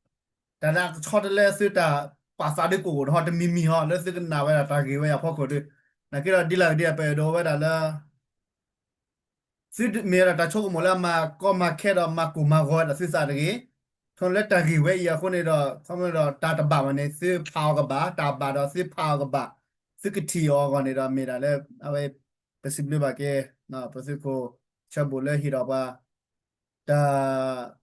တၢ်လၢအကဆီတလဲသုတၢ်ပာ်သးဒ်ကိၣ်ကိၣ်တဟီတမံၤမံၤဟီ လၢသုကနၣ်ဝဲဒၣ်တၢ်ဂ့ၢ်ဝဲအံၤအဖီခိၣ်ဒီး နာ်က့ဒီးဒ်လဲၣ်ဂ့ၤဒ်အံၤ ပအဲၣ်ဒိးဝဲဒၣ်လၢ သုမ့ၢ်ဝဲဒၣ်တၢ်ဆိကမိၣ်လၢအမၤကီမၤခဲဒီးမၤကိၢ်မၤဂီၤဝဲဒၣ်သုသးတဂ့ၤ. ခီဖျိလၢတၢ်ဂ့ၢ်ဝဲအံၤအဃိန့ၣ်ဒီး ခီဖျိဒီးတၢ်တဘၣ်ဘၣ်န့ၣ် သုဖးအီၤကဘၣ်, တၢ်ဘၣ်ဒီးသုဖးအီၤကဘၣ်, သုကထံၣ်အီၤအဂီၢ်န့ၣ်ဒီးမ့ၢ်ဒၣ်လၢ အဝဲ ပစံးဘျုးဘၣ်က့ၤ ပသုးခိၣ်ဆၢဘိၣ်လၢဟ့ၣ်ဒီးပှၤ တၢ်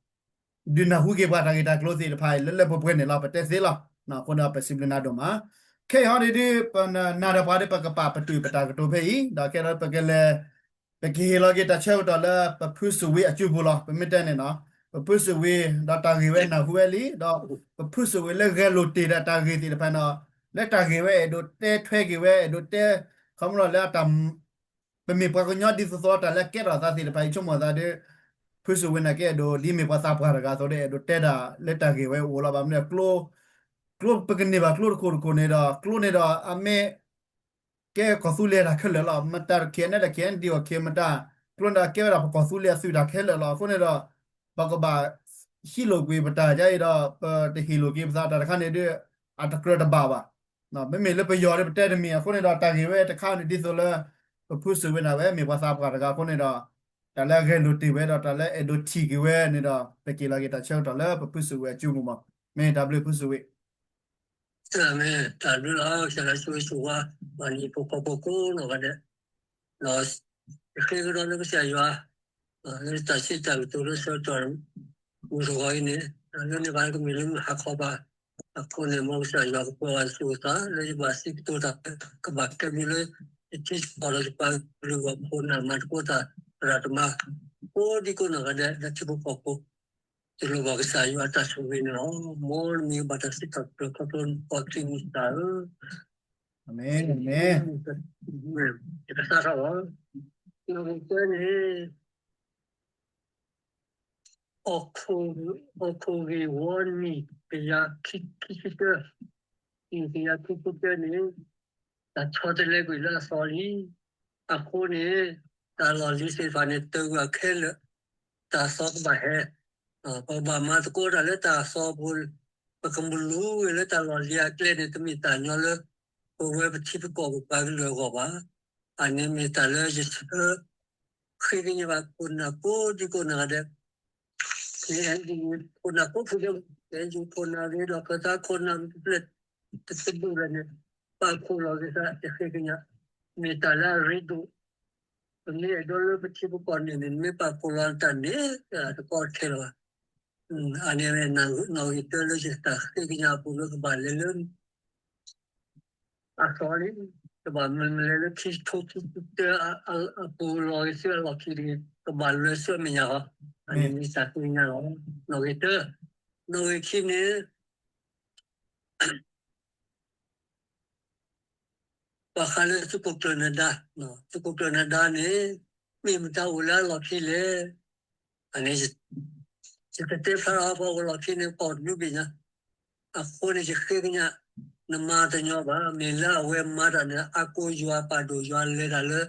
ဒုးနၢ်ဟူက့ၤပှၤတၢ်ဂ့ၢ်တၢ်ကျိၤသ့ၣ်တဖၣ်အံၤ လၢလၢပှဲၤပှဲၤန့ၣ်လီၤ. ပတဲသ့လီၤ. အဃိန့ၣ် ပစံးဘျုးနၤဒိၣ်မး. ခဲအံၤဟီဒ်ဒ် ပနၤဒီးပှၤဒီး ပကပာ်ပတုာ်ပတၢ်ကတိၤဖဲအံၤ ဒီးခဲဒီးပကလဲၤ ပကဟ့ၣ်လီၤက့ၤတၢ်ဆၢကတီၢ်လၢ ပဖုစူၣ်ဝ့အစုပူၤလီၤ. ပမ့ၢ်တဲန့ၣ်နီၤ ပဖုစူၣ်ဝ့ ဒီးတၢ်ဂ့ၢ်ဝဲနၢ်ဟူဝဲလံ ဒီးပဖုစူၣ်ဝ့လၢဂဲၤလိာ်တ့ၢ်ဒီးတၢ်ဂ့ၢ်သ့ၣ်တဖၣ်န့ၣ် လၢတၢ်ဂ့ၢ်ဝဲအဲၣ်ဒိးတဲထွဲက့ၤဝဲ အဲၣ်ဒိးတဲ ခီဖျိလၢအတၢ် ပမ့ၢ်ပှၤကညီဒ်သိးသိးတၢ်လၢအကဲထီၣ်အသးသ့ၣ်တဖၣ် ယဆိကမိၣ်သးဒီး ဖုစူၣ်ဝ့နာ်က့အဲၣ်ဒိး ဒ်မ့ၢ်ပှၤသးပှၢ်တဂၤအသိးဒီး အဲၣ်ဒိးတဲတၢ်လၢတၢ်ဂ့ၢ်ဝဲအိၣ်လီၤ. ဘၣ်မနုၤ ကျိ ပကန့ၢ်ဘၣ်ကျိတခိၣ်တခိၣ်န့ၣ်ဒီး ကျိန့ၣ်ဒီးအမ့ၢ် ကဲကီၢ်သူလ့ၤတၢ်ခဲလၢာ်လီၤ. မတၤ ခ့ၣ်အဲၣ်နဲ ဒီး ခ့ၣ်အဲၣ်ဒံ အီၤခ့ မတၤ ကျိန့ၣ်ဒီးကဲဝဲဒၣ်ပကီၢ်သူလ့ၤအသုးတၢ်ခဲလၢာ်လီၤ. အဃိန့ၣ်ဒီး ပကဘၣ် ဟံးလိာ်ကွံာ်ပတၢ်ယါအံၤဒီး ပတဟ့ၣ်လိာ်က့ၤပသးတၢ်တခါန့ၣ်ဒီး အတကြၢးတဘၣ်ဘၣ် မ့မ့ၢ်လၢပယီၤဒီးပတဲတမံၤ အဃိန့ၣ်ဒီးတၢ်ဂ့ၢ်ဝဲတခါန့ၣ်ဒ်သိးလၢ ပဖုစူၣ်ဝ့န့ၣ်ဝဲ မ့ၢ်ပှၤသးပှၢ်တဂၤအဃိန့ၣ်ဒီး တၢ်လၢအဂဲၤလိာ်တ့ၢ်ဝဲဒီးတၢ်လၢအဲၣ်ဒိးထံၣ်က့ၤဝဲန့ၣ်ဒီး ပက့ၤလီၤက့ၤတၢ်ဆၢကတီၢ်လၢပဖုစူၣ်ဝ့အစုပူၤမး မ့ၢ်တၢ်ဘျုးဖုစူၣ်ဝ့ မ့ၢ်တၢ်ဘျုးလီၤ ကစၢ်ယွၤဆိၣ်ဂ့ၤဆိၣ်ဝါ ပှၤဟံၣ်ဖိဃီဖိကိးနီၢ်ဂၤဒဲး ဒီး ယဃ့ကညးလၢကစၢ်ယွၤ လၢတၢ်စံးတၢ်ကတိၤလၢဆၢကတီၢ် မုၢ်တဂီၤအံၤန့ၣ် လၢန့ၣ်ဘၣ်ကမ့ၢ်လၢမုၢ်ဟါခီဘၣ် အဃိန့ၣ် မ်ကစၢ်ယွၤကပှဲၤဝဲဆိၣ်ဂ့ၤသး လၢယဘၣ်စံးကတိၤတၢ် ကဘၣ်ကဲဘျုးလၢ ယထံကီၢ်ဒီးယပှၤကလုာ်ဂီၢ်ဖိန့ၣ် မၤသကိးတၢ်သရၣ်သမါ ကိးဒံကိးနီၢ်ဂၤဒဲး လၢထံဖိကီၢ်ဖိ တလိၣ်ဘၣ်ကစၢ်ယွၤအတၢ်ဆိၣ်ဂ့ၤန့ၣ်လီၤ. မ်နမံၤကဘၣ်တၢ်စံးထီၣ်ပတြၢၤခီဖျိပှၤခံမုၢ်သးဧၢ, အၤမ့ၣ်, ယကစးထီၣ်လီၤ. နီၣ်ဂံၢ်တၢန့ၣ် ဟီၣ်ခိၣ်ဂ့ၢ်ဝီနံၣ်ကယၤခံဆံတၢ, နံၣ်ကယၤခံဆံတၢန့ၣ် တၢ်ဆီတလဲကွံာ်လၢအသီလံ. အဃိန့ၣ် တၢ်လီၢ်လံၤသ့ၣ်တဖၣ်န့ၣ် တၢၢ်ကွံာ်ခဲလၢာ်, တၢ်သီကဘၣ်ဟဲ, ပကဘၣ်မၤသကိးတၢ်လၢတၢ်သီအပူၤ, ပကမၤလိဝဲလၢတၢ်လီၢ်လံၤအကျဲန့ၣ် တမ့ၢ်တၢ်ညီလၢ ပဝဲပထံပကီၢ်ပပှၤကလုာ်အဂီၢ်ဘၣ်. အန့ၣ်မ့ၢ်တၢ်လၢယဆၢ ဃ့ကညးဘၣ် ခိၣ်နၢ်ကိးဒံကိးနီၢ်ဂၤဒဲး, ခိၣ်နၢ်ကိးဖုဒဲး, ခိၣ်နၢ်ကိးဖုဒဲး, ခိၣ်နၢ်ဂ့ၤဒီး ခၢၣ်သးခိၣ်နၢ်တဖျၢၣ် တသဒိၣ်လဲၣ်န့ၣ် ပာ်ဖှိၣ်လီၤက့ၤသး ယဃ့ကညး, မ့ၢ်တၢ်လၢအရ့ဒိၣ်, ပမ့ၢ်အဲၣ်ဒိးလၢပထံပကီၢ်န့ၣ်န့ၣ် မ့ၢ်ပာ်ဖှိၣ်လီၤတၢ်န့ၣ် တၢ်တကီတခဲလၢၤဘၣ်. အန့ၣ်ဝဲ နီၣ်ဂံၢ်တၢလၢယတၢ်ဃ့ကညးအပူၤလၢကဘၣ်လဲၤလၢ အသီလံ, ကဘၣ်မ့ၢ်လဲၤလၢခံထိခံဆံတၢအပူၤလီၤက့ၤဆူအလီၢ်ခံတဂ့ၤ, ကဘၣ်လဲၤဆူအမဲာ်ညါဃီ, အန့ၣ်မ့ၢ်တၢ်ဃ့ကညးလီၤ. နီၣ်ဂံၢ်တၢ, နီၣ်ဂံၢ်ခံန့ၣ် ဘၣ်ဃးလၢသုးခိၣ်ကျၢၢ်နဒါ, သုးခိၣ်ကျၢၢ်နဒါန့ၣ် မ့ၢ်မတၤအိၣ်လၢအလီၢ်ခံလဲၣ်. အန့ၣ် ယတတဲဖျါထီၣ်ပှၤအိၣ်လီၢ်ခံန့ၣ် ပှၤတဒုဘ့ၣ်ညါ, အဃိန့ၣ် ယဃ့ကညး နမၤတညီဘၣ်, မ့ၢ်လၢအဝဲမၤတၢ်န့ၣ် အကိးယွၤပာ်ဒိၣ်ယွၤလဲၤတၢ်လၢ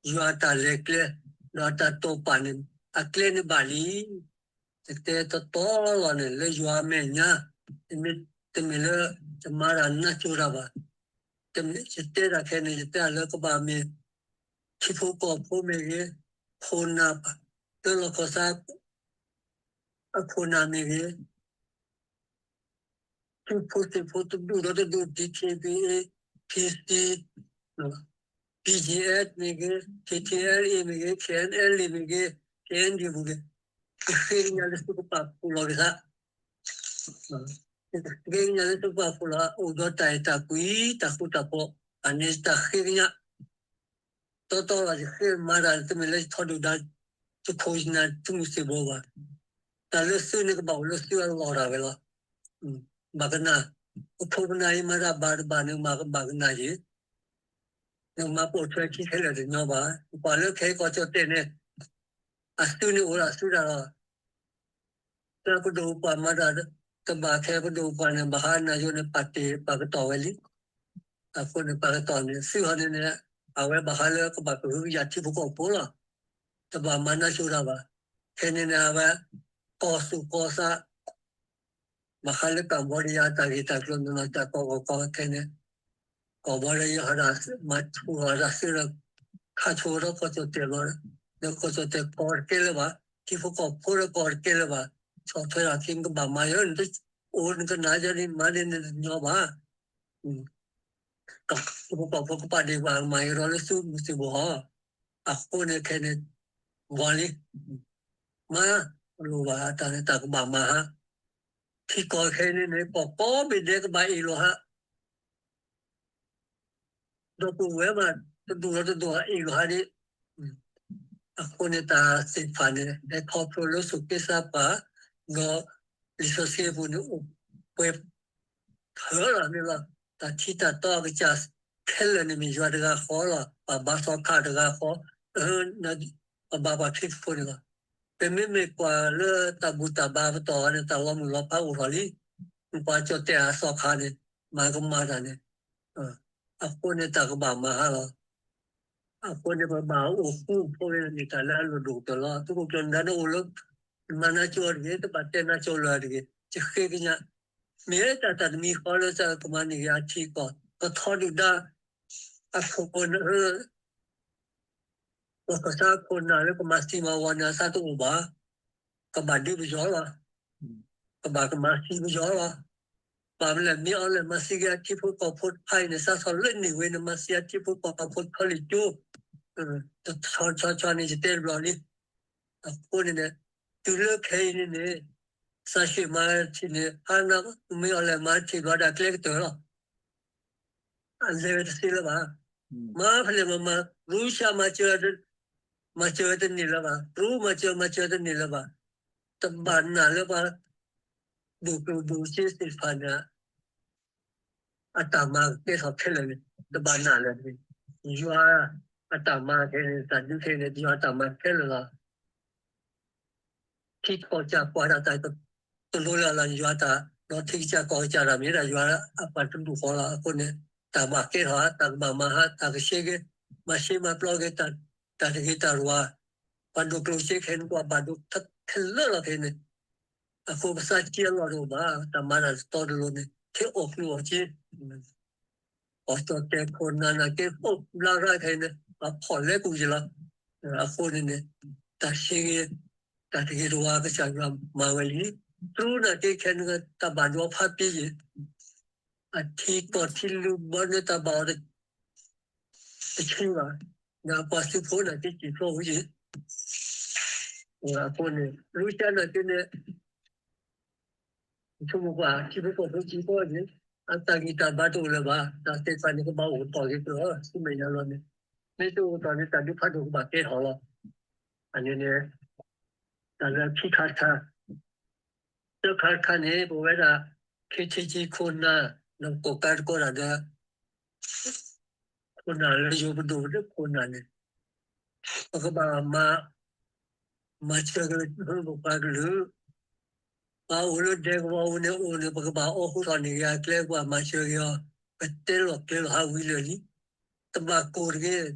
ယွၤအတၢ်လဲၤကျဲ, ဒီးအတၢ်တိာ်ပာ်န့ၣ် အကျဲန့ၣ်ဘၣ်လံ. ယတဲတီတီလီၤန့ၣ် လၢယွၤအမဲာ်ညါ, တမ့ၢ်လၢ ယမၤတၢ်နးစိၤတၢ်ဘၣ်. ယတဲတၢ်ခဲအံၤန့ၣ် ယတဲလၢကဘၣ်မ့ၢ် ထံဖိကီၢ်ဖိမ့ၢ်ဂ့ၤ, ခိၣ်နၢ် လၢလီၢ်ခီၣ်သး အခိၣ်နၢ်မ့ၢ်ဂ့ၤ, သုးဖိသံၣ်ဖိတဒူၣ်ဒီးတဒူၣ် DKBA, PC, BGF မ့ၢ်ဂ့ၤ, KTLA မ့ၢ်ဂ့ၤ, KNLA မ့ၢ်ဂ့ၤ, KNDO မ့ၢ်ဂ့ၤ, ယဃ့ကညးလၢသုကပာ်ဖှိၣ်လီၤက့ၤသး, ယဃ့ကညးလၢသုကပာ်ဖှိၣ်လီၤ အိၣ်ဒီးတၢ်အဲၣ်တၢ်ကွံ တၢ်ဃူတၢ်ဖိး, အန့ၣ်တၢ်ဃ့ကညး တီတီလီၤ ယဃ့မၤတၢ် တမ့ၢ်လၢယထီဒုၣ်ဒါ ယခိၣ်ယနၢ် သုးမုၢ်သံၣ်ဘိဘၣ်. တၢ်လၢသုန့ၣ်ကဘၣ်အိၣ်လၢသုအလီၢ်တၢ်ဝဲလီၤ. ဘၣ်ကနၣ် ပခိၣ်ပနၢ်အံၤမၤတၢ်ဘၣ်တဘၣ်န့ၣ် မၤကဘၣ်ကနၣ်ယံၤ, နမၤပိာ်ထွဲခံခဲလၢာ်တညီဘၣ်. ပှၤလၢခဲအံၤကီၢ်ကၠီၣ်တဲၣ်န့ၣ် အသုန့ၣ်အိၣ်ဒၣ်အသုဒၣ်လီၤ. လၢပဒိၣ်ပပှၢ်မၤတၢ်တဘၣ်ခဲ ပဒိၣ်ပပှၢ်န့ၣ် ဘၣ်ဟးနၢ်ယိန့ၣ် ပာ်တ့ၢ်ပာ်ကတီၢ်ဝဲလံ. အဃိန့ၣ် ပာ်ကတီၢ်န့ၣ် သုဟီန့ၣ်န့ၣ် အဝဲဘၣ်ဟးလၢကဘၣ်ကဟုကယာ်ထံဖိကီၢ်ဖိလီၤ. တဘၣ်မၤနၢ်ဆိတၢ်ဘၣ်. ခဲန့ၣ်န့ၣ် အဝဲ ကီၢ်သူၣ်ကီၢ်သး ဘၣ်ဃးလၢကမ္ဘောဒီးယၤ တၢ်ဂ့ၢ်တၢ်ကျိၤနီၢ်နီၢ် တၢ်ကီကီကီခဲန့ၣ် ကမ္ဘောဒီးယၤ ဟးဒၣ်မၤဆိဟးဒၣ်သုလၢ ခးဆိဝဲဒီးကီၢ်ကၠီၣ်တဲၣ်လီၤ. ဒီးကီၢ်ကၠီၣ်တဲၣ်ကီတကဲလၢၤဘၣ်, ထံဖိကီၢ်ဖိဒီးကီတကဲလၢၤဘၣ်. ဆီၣ်ထွဲထီၣ်က့ၤ နကဘၣ်မၤယီၤ နတအိၣ်နကနၣ်ယီၤန့ၣ် မၤန့ၢ်န့ၣ်တညီဘၣ်. ထံဖိကီၢ်ဖိကပာ်ဒ့ၣ်ဘၣ် ကမၤယီၤလၢသုမုၢ်သံၣ်ဘိၣ်ဟီ. အဃိန့ၣ်ခဲန့ၣ် ဝံၤလံ မၤလိာ်ဘၣ်တၢ်န့ၣ် တၢ်ကဘၣ်မၤဟါ. ထံကီၢ်ခဲအံၤန့ၣ်န့ၣ် ကီၢ်ကိးဘ့ၣ်ဒဲးကဘၣ်အ့ၣ်လိာ်ဟါ, ဒီပုၢ်ဝဲၢ်မး တဒူၣ်ဒီးတဒူၣ်အ့ၣ်လိာ်ဟါဒံး. အဃိန့ၣ် တၢ်သ့ၣ်တဖၣ်န့ၣ် ဟဲခီဖျိလၢစူၢ်က့သးပှၢ် ဒီးလံာ်စီဆှံအပူၤန့ၣ် အိၣ်ပှဲၤ ထၢလီၤန့ၣ်လီၤ. တၢ်ထံတၢ်တီအကစၢ်ခဲလၢာ်န့ၣ် မ့ၢ်ယွၤတဂၤဃီလီၤ. ပှၤဘါသီခါတဂၤဃီ, ပဘါပှၤခရံာ်ဖိန့ၣ်လီၤ. ပမ့မ့ၢ်ကွၢ်လၢတၢ်ဘူၣ်တၢ်ဘါပတီၢ်န့ၣ် တၢ်လီၤမုၢ်လီၤဖးအိၣ်ထီၣ်လံ. ပှၤကၠီၣ်တဲၣ်အသီခါန့ၣ် မၤကမၣ်တၢ်န့ၣ်, အဃိန့ၣ်တၢ်ကဘၣ်မၤဟါလီၤ. အဃိန့ၣ် ပဘၣ်အိၣ်ဃူအိၣ်ဖိးဝဲန့ၣ် တၢ်လၢအလိၣ်ဒိၣ်ကတၢၢ်လီၤ. သုးခိၣ်ကျၢၢ်နဒါန့ၣ်အိၣ်လၢ နမၤနၢ်ကၠိအီၤတဂ့ၤ, တဘၣ်တဲနၢ်ကၠိလၢၤတဂ့ၤ, ယဃ့ကညး, မ့ၢ်တၢ်တမံၤဃီလၢကမၤန့ၢ်က့ၤအထံအကီၢ်, ကထီဒုၣ်ဒါ အခိၣ် ပှၤကစၢ်ခိၣ်နၢ်လၢကမၤသံမၤဝီန့ၣ် အသးတအိၣ်ဘၣ်. ကဘၣ်ဒုးပယီၤလီၤ. ကဘၣ်ကမၤသံပယီၤလီၤ. ဘၣ်မနုၤလဲၣ် မ့ၢ်အီၤလဲၣ် မၤသံက့ၤအထံဖိကီၢ်ဖိတဖၣ်အံၤန့ၣ် စးထီၣ်လၢန့ၢ်ဝဲန့ၣ် မၤသံအထံဖိကီၢ်ဖိတခီလံၤကၠိ, တဆီဆီဆီန့ၣ် ယတဲတဘျီလံ. အဃိန့ၣ်န့ၣ် တုၤလၢခဲအံၤန့ၣ်န့ၣ် သးဆှံမၤထံၣ်န့ၣ် ဟါနၤ မ့ၢ်အီၤလဲၣ် မၤထံၣ်ဘျီဒၣ်ကျဲကတၢၢ်လီၤ. အလဲၤဝဲတသ့လၢၤဘၣ်. မၤဖဲလဲၣ်မၤမၤ ရူၢ်ရှါမၤစၢၤ မၤစၢၤဝဲတန့ၢ်လၢၤဘၣ်, ရူၢ်မၤစၢၤ မၤစၢၤတန့ၢ်လၢၤဘၣ်. တဘၣ်နာ်လၢပှၤ ဒိၣ်ကျိၣ်ဒိၣ်စ့သ့ၣ်တဖၣ်န့ၣ် အတၢ်မၤကကဲထီၣ်ခဲလၢာ်န့ၣ် တဘၣ်နာ်လၢၤတဂ့ၤ. ယွၤအတၢ်မၤခဲအံၤန့ၣ် တၢ်ဒုးခဲအံၤန့ၣ် ယွၤအတၢ်မၤခဲလၢာ်လီၤ. ထံကီၢ်ကစၢ်ကွၢ်တၢ်တလိၤလၢ်လၢ် ယွၤတၢ်, ဒီးထံကစၢ်ကီၢ်ကစၢ်တၢ်မ့ၢ်ဒၣ်ယွၤအပှၤတဒူၣ်ဃီလီၤ. အဃိန့ၣ် တၢ်ဘၣ်ကဲထီၣ် တၢ်ကဘၣ်မၤဟါ တၢ်ကဆှဲက့ၤ, မၤရှဲမၤပျီက့ၤ တၢ်တဂ့ၤတၢ်ဝါ, ပှၤဒိၣ်ကျိၣ်စ့ခဲအံၤန့ၣ် ပှၤဘၣ်ဒိခဲလၢာ်လီၤခဲအံၤန့ၣ်. အဃိပသးဆံးအလီၢ်တအိၣ်ဘၣ်, တၢ်မၤတၢ်တတီတလိၤန့ၣ် ထဲအီၣ်ကျိၣ်အီၣ်စ့ အီၣ်ကၠီၣ်တဲၣ်ခိၣ်နၢ်နာ်က့ အိၣ်ဘျါရၣ်ခဲအံၤန့ၣ် ပှၤဖီၣ်လဲကူၣ်ယံာ်လီၤ. အဃိန့ၣ်န့ၣ် တၢ်ဆံးဂ့ၤ တၢ်တဂ့ၤတဝါကစၢ်ယွၤမၤဝဲလံ. တြူနာ်က့ခဲအံၤန့ၣ် တၢ်ဘၣ်ဒိဖးပ့ၤယံာ်, အထံကီၢ်ထံလုၢ်ဘီန့ၣ် တၢ်ဘၣ်အီၤ တဆံးဘၣ်, ဒီးပှၤသုးဖိနာ်က့စံၣ်ဖျိဝံၤယံာ်. အဃိန့ၣ် ရူၢ်ရှါနာ်က့န့ၣ် ဆိကမိၣ်ကွၢ် ထံဖိကီၢ်ဖိစံၣ်ဖျိယံာ်, အတၢ်ဂံၢ်တၢ်ဘါတအိၣ်လၢၤဘၣ်, တၢ်သ့ၣ်တဖၣ်န့ၣ် ကဘၣ်အိၣ်ကတီၢ်က့ၤကလီၤ ဆူမဲာ်ညါလီၤန့ၣ်, မ့ၢ်တအိၣ်ကတီၢ်န့ၣ် တၢ်ဒုးဖးဒိၣ်ကဘၣ်ကဲထီၣ်လီၤ. အန့ၣ်န့ၣ် တၢ်လၢခံခါတခါ, သၢခါတခါန့ၣ် ပဝဲဒၣ် ခ့ထံကံခိၣ်နၢ် ဒီးကိးကါတကိးတၢ်ဒီး ခိၣ်နၢ်လၢယိၤပဒိၣ်လၢခိၣ်နၢ်န့ၣ် ပကဘၣ်မၤ မၤစၢၤက့ၤပပှၤကလုာ်, ပှၤအိၣ်လၢဒဲကဝီၤပူၤန့ၣ်အိၣ်န့ၣ် ပကဘၣ်အိၣ်ဃူထီၣ်န့ၢ်က့ၤအကျဲ ပှၤမၤစၢၤက့ၤအီၤ, ပတဲလီၤကျဲလီၤဟးဝံၤလၢာ်လံ. တဘၣ်ကိၢ်တဂ့ၤ,